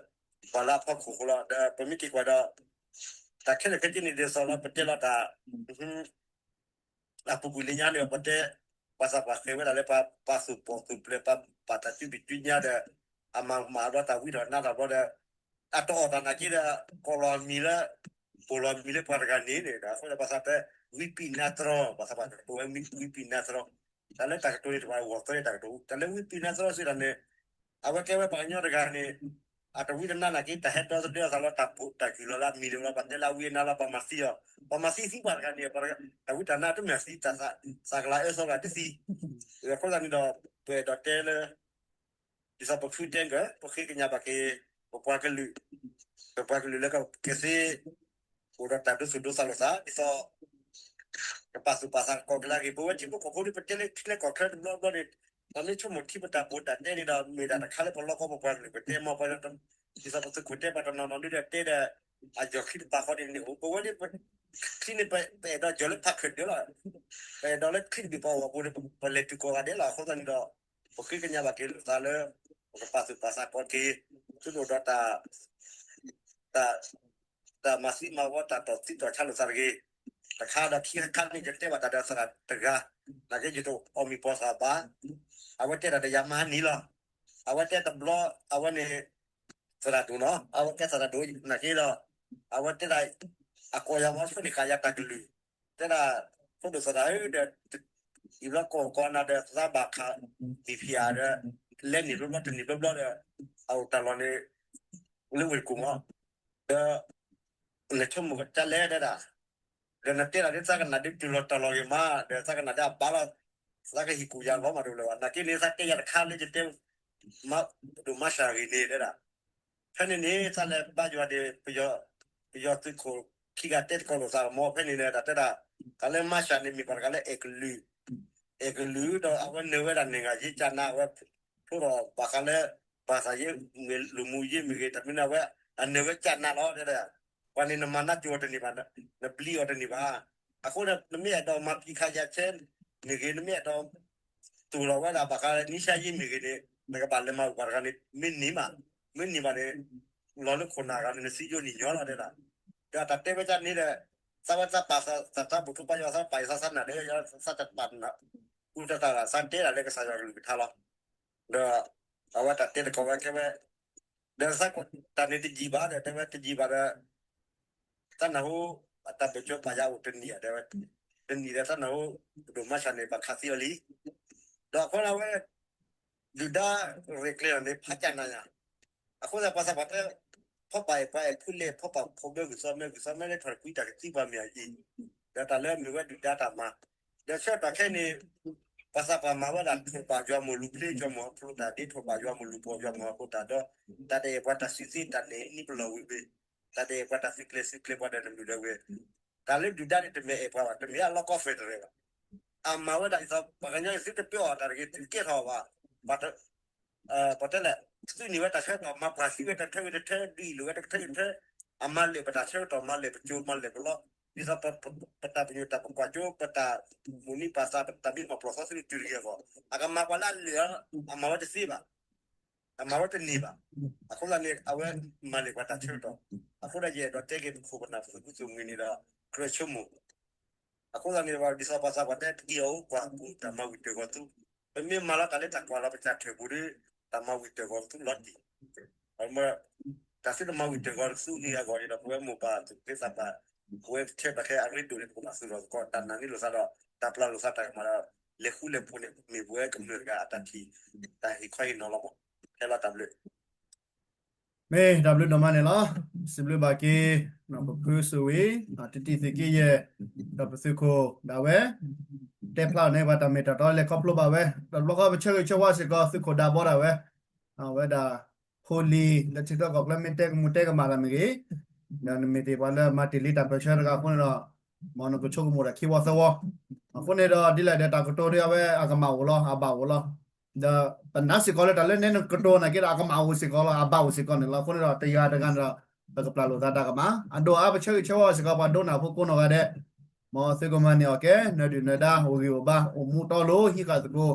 ပှၤလၢအဖီခိၣ်အဃိလီၤ. ဒီးပမ့ၢ်က့ၤကွၢ်ဒီး တၢ်ခဲလၢာ်ခဲဆ့န့ၣ်ဒ်သိးလၢပတဲလီၤတၢ် အပူၤကွံာ်လၢညါန့ၣ် ပတဲ ပှၤသးပှၢ်ဃ့ဝဲဒၣ်လၢပှၤပာ်သူၣ်ပာ်သဘျ့ ပှၤပာ်တၢ်စုဘံၣ်စုညါဒီး အမၤမၤဒီးတၢ်ဝံထီၣ်နါထီၣ်ဘျီဒီး အတအီၣ်တၢ်နာ်က့ဒီး ကိးလီၤမံၤလၢ ပိာ်လီၤမံၤလၢပှၤတဂၤန့ၣ်န့ၣ်ဒီး အဃိဒီးပှၤသးပှၢ်တဲ ဝံပံၢ်နါတြီ ပှၤသးပှၢ်တဲဝဲဝံပံၢ်နါတြီ တၢ်လၢတၢ်ကတိၤန့ၣ် တဘၣ်ဂီၢ်သၢတၢ်ကတိၤ တၢ်လၢဝံပံၢ်နါတြီစံးတၢ်န့ၣ် အဝဲကဲဝဲပှၤကညီတဂၤန့ၣ် အတဝံတနါနာ်က့ တၢ်ဟဲဒီသဒၢအသးလီၤ တၢ်ကိၢ်တၢ်ဂီၤလီၤ အမံၤလီၤ ပှၤတဲလၢအဝံအနါလီၤ ပှၤမၤသံအီၤ ပှၤမၤသံသံပှၤတဂၤန့ၣ် တၢ်ဝံတၢ်နါတမ့ၢ်သံ သးကလၤအၢသီဂၤတသံ အဃိသတးန့ၣ်ဒီး ပအဲၣ်ဒိးတဲလၢ ဒ်သိးပဖုတဲကၢၤ ပဃ့ကညးဘၣ်က့ၤ ပပှၤကလုာ် ပပှၤကလုာ်လၢကကသ့ အိၣ်ဒီးတၢ်ဒိသူၣ်ဒိသးလိာ်သး ဒ်သိး ကပာ်သူၣ်ပာ်သးကီၢ်ကလါဂ့ၤ ပဝဲထံဖိကီၢ်ဖိဒီး ပတဲလၢထံလၢကီၢ်ချၢတဘျီဘျီန့ၣ် ပမ့ၢ်ဆိကမိၣ်ထံပတၢ်ဘိးတၢ်တဲန့ၣ်ဒီး မ့ၢ်ဒၣ်တခါလၢပလီၢ်ကီၢ်ပပှၤကလုာ် ပတဲမီၢ်ပှၤ ဒ်သိးပသုးခိၣ်တဲပှၤတနီၤနီၤဒ်ဒီးတဲဒီး အယီၢ်ချံတပာ်ဃီန့ၣ်န့ၣ်အိၣ် ပဝဲန့ၣ် ချံန့ၣ် ပအဲၣ်ဒိးယီၢ်လၢဖးခၢၣ်ဒၢးလီၤ ပအဲၣ်ဒိးလၢချံတဘ့ၣ်ပှၤအိၣ်အပူၤန့ၣ် ပလဲၤတုၤကိးဂၤဒဲးလီၤ အဃိသတးန့ၣ်ဒီး ပဃ့ကညးဘၣ်က့ၤလိာ်သးလၢ ပကပာ်သူၣ်ပာ်သးကီၢ်က့ၤ သုတအိၣ်ဒီးတၢ် တၢ် တၢ်မၤသံမၤဝီ တၢ်တီၢ်သံတီၢ်ဆါလိာ်သးတဂ့ၤ, တခါဒီးခံခါန့ၣ် ယတဲဘၣ်တၢ်ဒီးသရၣ်တဂၤ, နာ်က့ယတအီၣ်မံၤပိာ်သးဘၣ်, အဝဲတဲတၢ်ဒီးယၤမဟါနံၤလီၤ, အဝဲတဲတဘျီ အဝဲန့ၣ် သရၣ်ဒိၣ်နီၤ, အဝဲတဲသရၣ်ဒိၣ်နာ်က့ဒီး အဝဲတဲဒၣ် အကိးယၤဝဲဆိန့ၣ်ဃာ်ယၤတၢ်ကလုၢ်, တဲဒၣ် ဖိဒိၣ်သရၣ်ဧၢဒီး ယံၤဘျီကိးကိးနၤဒီးသးဘၣ်ခး ဘံၣ်ဖံးဧါဒီး လဲၤနံၣ်ဘျီဘျီတနံၣ်ဘျီဘျီဒီး အအိၣ်တၢ်လီၢ်န့ၣ် လၢဝ့ၢ်တကူၣ်မး ဒီး နဆိကမိၣ်ကလဲၣ်တဲဒၣ်, ဒီးနတဲဒၣ်ဒ်သးကနၣ်ဒ်တုၤလီၤတီၤလီၤဂ့ၤမး ဒီးသးကနၣ်ဒ်အဘၣ်လီၤ, သးကဟ့ၣ်ကူၣ်ယၤလီၤမးတအိၣ်လၢၤဘၣ်, နာ်က့န့ၣ်သးတဲယၤတခါလၢယတဲ မၤဒိၣ်မၤဆှးဂ့ၤန့ၣ်တဲဒၣ်, ဖဲန့ၣ်န့ၣ် သးလဲၤဘါယွၤန့ၣ် ပယီၤသုးခိၣ်ခံဂၤတဲသကိးလိာ်သးမး ဖဲန့ၣ်န့ၣ် တၢ်တဲဒၣ် တၢ်လၢမၤဆှးန့ၣ် မ့ၢ်ပှၤတဂၤလၢအဲၣ်ကလုာ်, အဲၣ်ကလုာ်ဒီးအဝဲနၢၤဝဲဒၣ်န့ၢ်ဂၤယ့ကၢ်နး အဝဲဖျိထီၣ်ဘၣ်ဃးလၢ ဘၣ်သးယ့မ့ၢ်လိာ်မူယ့မ့ၢ်ဂ့ၤ တၢ်မနုၤအဝဲ အနၢၤဝဲကၢ်နးလီၤတဲဒၣ်, ပှၤန့ၣ်နမၤနၢ်ကၠိအီၤတန့ၢ်ဘၣ်, နပျံၤအီၤတန့ၢ်ဘၣ်, အဃိဒီး နမ့ၢ်အဲၣ်ဒိးမၤပျံၤခးယၤဆဲမ့ၢ်ဂ့ၤ နမ့ၢ်အဲၣ်ဒိး တူၢ်လီၤဝဲဒၣ်ဘၣ်ဃးနံၣ်ဆါယ့မ့ၢ်ဂ့ၤန့ၣ် နကဘၣ်လဲၤမၤဝဲပှၤတဂၤန့ၣ် မ့ၢ်န့ၢ်ဘၣ်, မ့ၢ်န့ၢ်ဘၣ်န့ၣ် လီၤလၢခိၣ်နၢ်ဂၤန့ၣ် နသံယိနံၤညီလီၤတဲဒၣ်, ဒီးတၢ်တဲဝဲဒ်န့ၣ်ဒီး သးဝဲသးပာ်သးတၢ်ဘူၣ်ထီၣ်ဘါယွၤ သးပာ်ယသးသးနၢ်ဒီး သးတပာ် ကူတၢ်သးဂၤသးတဲဒၣ်လၢကစၢ်ယွၤကလုၢ်ကထါလီၤ, ဒီး အဝဲတၢ်တဲသကိးဝဲကဲဝဲ, ဒီးသးတၢ်န့ၣ်တယံာ်ဘၣ်ဒီး တဲဝဲတယံာ်ဘၣ်ဒီး သးနၢ်ဟူ အတၢ်ဘၢၣ်စၢၤပာ်ယၤအိၣ်တနံၣ်ဒီး တနံၣ်ဒီးသးနၢ်ဟူ ပဒိၣ်မၤဆှးန့ၣ် ဘၣ်ခးသံအီၤလံ, ဒီးအဃိန့ၣ်ဝဲ ဒုၣ်ဒါရဲၣ်ကျဲၤအီၤန့ၣ် ဖးကၢ်နးယၤ, အဃိသတးပှၤသးပှၢ်တဲ ဖီၣ်ပာ်အဲၣ်ပှၤအဲၣ်ဖုလဲၣ် ဖီၣ်ပာ်ဖိမၢဂုာ်သီမၢဂုာ်သီမၢလဲၣ် ထီၣ်တကွံတၢ်ကသံပှၤမ့ၢ်အံၤ, ဒီးတၢ်လၢအမ့ၢ်ဝဲဒုၣ်ဒါတၢ်မၤ, ဒီးဆၢကတီၢ်ခဲအံၤန့ၣ် ပှၤသးပှၢ်မၤဝဲဒၣ်ထိၣ်ပာ်ယွၤမိၢ်လူၤဖျ့ ယွၤမိၢ်အဖျိတၢ်ဒ့ ထိၣ်ပာ်ယွၤမိၢ်လူၤပိာ်ယွၤမိၢ်အဃိတၢ်ဒီး တၢ်တအဲၣ်ပှၤတၢ်စုသ့တၢ်နဲၣ်နံၣ်ပလီၢ်ဝံၤဝံၤ, တၢ်တအဲၣ်ပှၤတၢ်စုကျဲၤစုကျဲၤပှၤဒီးနမုၢ်ဒီးဝဲ, တၢ်လၢဒုၣ်ဒါန့ၣ်တမ့ၢ်အဲၣ်ပှၤဘၣ် တမ့ၢ်အလီၢ်ကီၢ် federal ဘၣ်, အမၤဝဲဒၣ်ဒ်သိး ပှၤကညီအံၤသုတပၢအီၤတၢ်တဂ့ၤ သုကဲထီၣ်ဘၣ်, ပတဲလဲၣ်, သုန့ၢ်ဝဲတၢ်ဆၢကတီၢ်မၤပှၢ်သံဝဲတထၢဝံၤတထၢ ဒုးလိာ်ဝဲတထၢဝံၤတထၢ, အမၤလၢာ်ပတၢ်ဆၢကတီၢ် မၤလၢာ်ပကၠိ မၤလၢာ်ပလီၢ်, ဒ်သိး ပတၢ်ပညိၣ်တၢ်ပကွၢ်ကၠိ ပတၢ်မိၣ်န့ၢ်ပာ်သး ပတၢ်မ့ၢ်မၤပျီၢ်သီသုန့ၣ်တုၤတဂ့ၤအဂီၢ်, အကမၤပှၤလၢအလၢာ်ဧါ, အမၤဝဲတသ့ဘၣ်, အမၤဝဲတန့ၢ်ဘၣ်, အဃိသတးန့ၣ် အဝဲမၤလၢာ်ပှၤတၢ်ဆၢကတီၢ်, အဃိဒီးယအဲၣ်ဒိးတဲက့ၤပခိၣ်ပနၢ်ပသုးခိၣ်သုးမုၢ်န့ၣ်ဒီး ကြၢးဆိကမိၣ် အဃိသတးန့ၣ် ဒ်သိးပှၤသးပှၢ်တဲတက့ၢ်အီၤအိၣ်ကွၢ်ပူၤတၢ်မၤဝံၤတၢ်ဂီၤသူ, ပမ့ၢ်မၤလီၤတၢ်လၢတၢ်ကွၢ်လီၤပတၢ်ထၢၣ်ပူၤဒီး တၢ်မၤဝံၤတၢ်ဂီၤသူလီၤတံၢ်, တၢ်သုတမၤဝံၤတၢ်ဂီၤသူလံအဂီၢ်န့ၣ်ဒီး ပဝဲမိၢ်ပၢ်သူၣ်က့သးပှၢ်, ပဝဲထဲပှၤခဲအရ့ဒိၣ်န့ၣ် ပကဘၣ်သူၣ်ထီၣ်သကိး တၢ်နာ်န့ၢ်လိာ်သးဒီး တၢ်ပျၢ်လိာ်သးတၢ်ကမၣ်ဒီး လဲၤဃူလဲၤဖိးန့ၣ် မ့ၢ်ပဝဲကမျၢၢ်တဂၤအတၢ်ထံၣ်, တၢ်ဟ့ၣ်ခီဟ့ၣ်နီၤလီၤမး, ဟဲလီၤတၢ်ဘျုး မ့ၢ်တၢ်ဘျုးဒိၣ်မးန့ၣ်လီၤ. စံးဘျုးဘၣ်က့ၤ ပဖုစိၤဝံၤ တံၤတံၤသ့ၣ်က့ယဲၢ် ဒီးပသုးခိၣ်ဒၣ်ဝဲ တဲဖျါအီၤန့ၣ် ပှၤတၢ်မ့ၢ်တၢ်တီလဲၤခီဖျိဘၣ်ဝဲ ဒီးတဘျီဃီပဆၢဂ့ၤဆၢဝါစ့ၢ်ကီး သုးခိၣ်ဒၣ်ဘီဒၣ်ဝဲ အဝဲဒၣ် ဖိလံၤ လၢထံချၢကီၢ်ချၢမ့ၢ်တဲကမူၣ်တဲကမၣ်တၢ်မ့ၢ်ဂ့ၤ, ဒီးနမ့ၢ်တ့ၢ်ပှၤလၢမၤတ့ၢ်လံတၢ်ပၢၢ်ဆၢတဂၤအဃိန့ၣ်ဒီး မ်နကဆိကမိၣ်တၢ်ခံဝီသၢဝီ, အဃိန့ၣ်ဒီးဒ်လဲၣ်ဒီးတၢ်ကတိၤဒ်အဝဲအကမၣ်အိၣ်လီၤ အဘၣ်အိၣ်လီၤ ဒီးပနာ်စ့ၢ်ကီးလၢတၢ်လၢနဲနကတိၤနာ်က့ဒီး အကမၣ်အိၣ်စ့ၢ်ကီးလီၤ အဘၣ်အိၣ်စ့ၢ်ကီးန့ၣ်လီၤ. အဃိန့ၣ်ဒီးတဂၤတဂၤန့ၣ်ဒီး ပကပျၢ်လိာ်သးတၢ်ကမၣ် အဒိၣ်အါ ပဆၢဂ့ၤဆၢဝါစ့ၢ်ကီး ပှၤဒိကနၣ်ဖိကိးနီၢ်ဂၤဒဲး, မ်သုကမၤန့ၢ်အီၣ်ကဲ နၢၤဒုၣ်နၢၤဒါ အိၣ်ဂံၢ်အိၣ်ဘါ အိၣ်မူတီလိၤ ဟံးဃာ်သကိး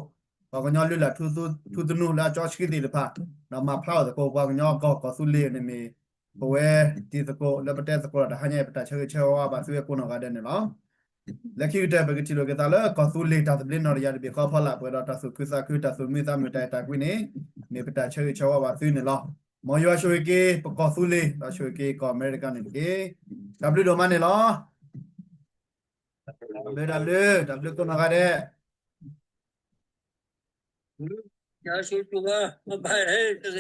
ပှၤကညီလုၢ်လၢ်ထူသနူလၢအကၠီဆှံသ့ၣ်တဖၣ်, ဒီးမၤဖျါအီၣ်သကိး ပှၤကညီကီၢ်ကီၢ်သူလ့ၤန့ၣ်မ့ၢ် ပဝဲတံၤသကိးလၢပတဲသကိးဒီးတဟါညါအံၤ ပတၢ်ဆၢဂ့ၤဆၢဝါဘၣ်သုဝဲကိးနီၢ်ဂၤဒဲးန့ၣ်လီၤ. လၢခံကတၢၢ် ပကထံၣ်လိာ်က့ၤသးလၢကီၢ်သူလ့ၤတၢ်သဘျ့နီၢ်တယၢ်တဘ့ၣ်ဃီဖီလာ် ပှဲၤဒီးတၢ်သူၣ်ခုသးခု တၢ်သူၣ်မံသးမုာ် တၢ်အဲၣ်တၢ်ကွံန့ၣ် မ့ၢ်ပတၢ်ဆၢဂ့ၤဆၢဝါဘၣ်သုန့ၣ်လီၤ. မ်ယွၤဆိၣ်ဂ့ၤက့ၤပကီၢ်သူလ့ၤ ဒီးဆိၣ်ဂ့ၤက့ၤကီၢ်အမဲရကၤန့ၣ်တက့ၢ်. တၢ်ဘျုးဒိၣ်မးန့ၣ်လီၤ. တၢ်ဘျုး တၢ်ဘျုး တၢ်ဘျုးကိးနီၢ်ဂၤဒဲး.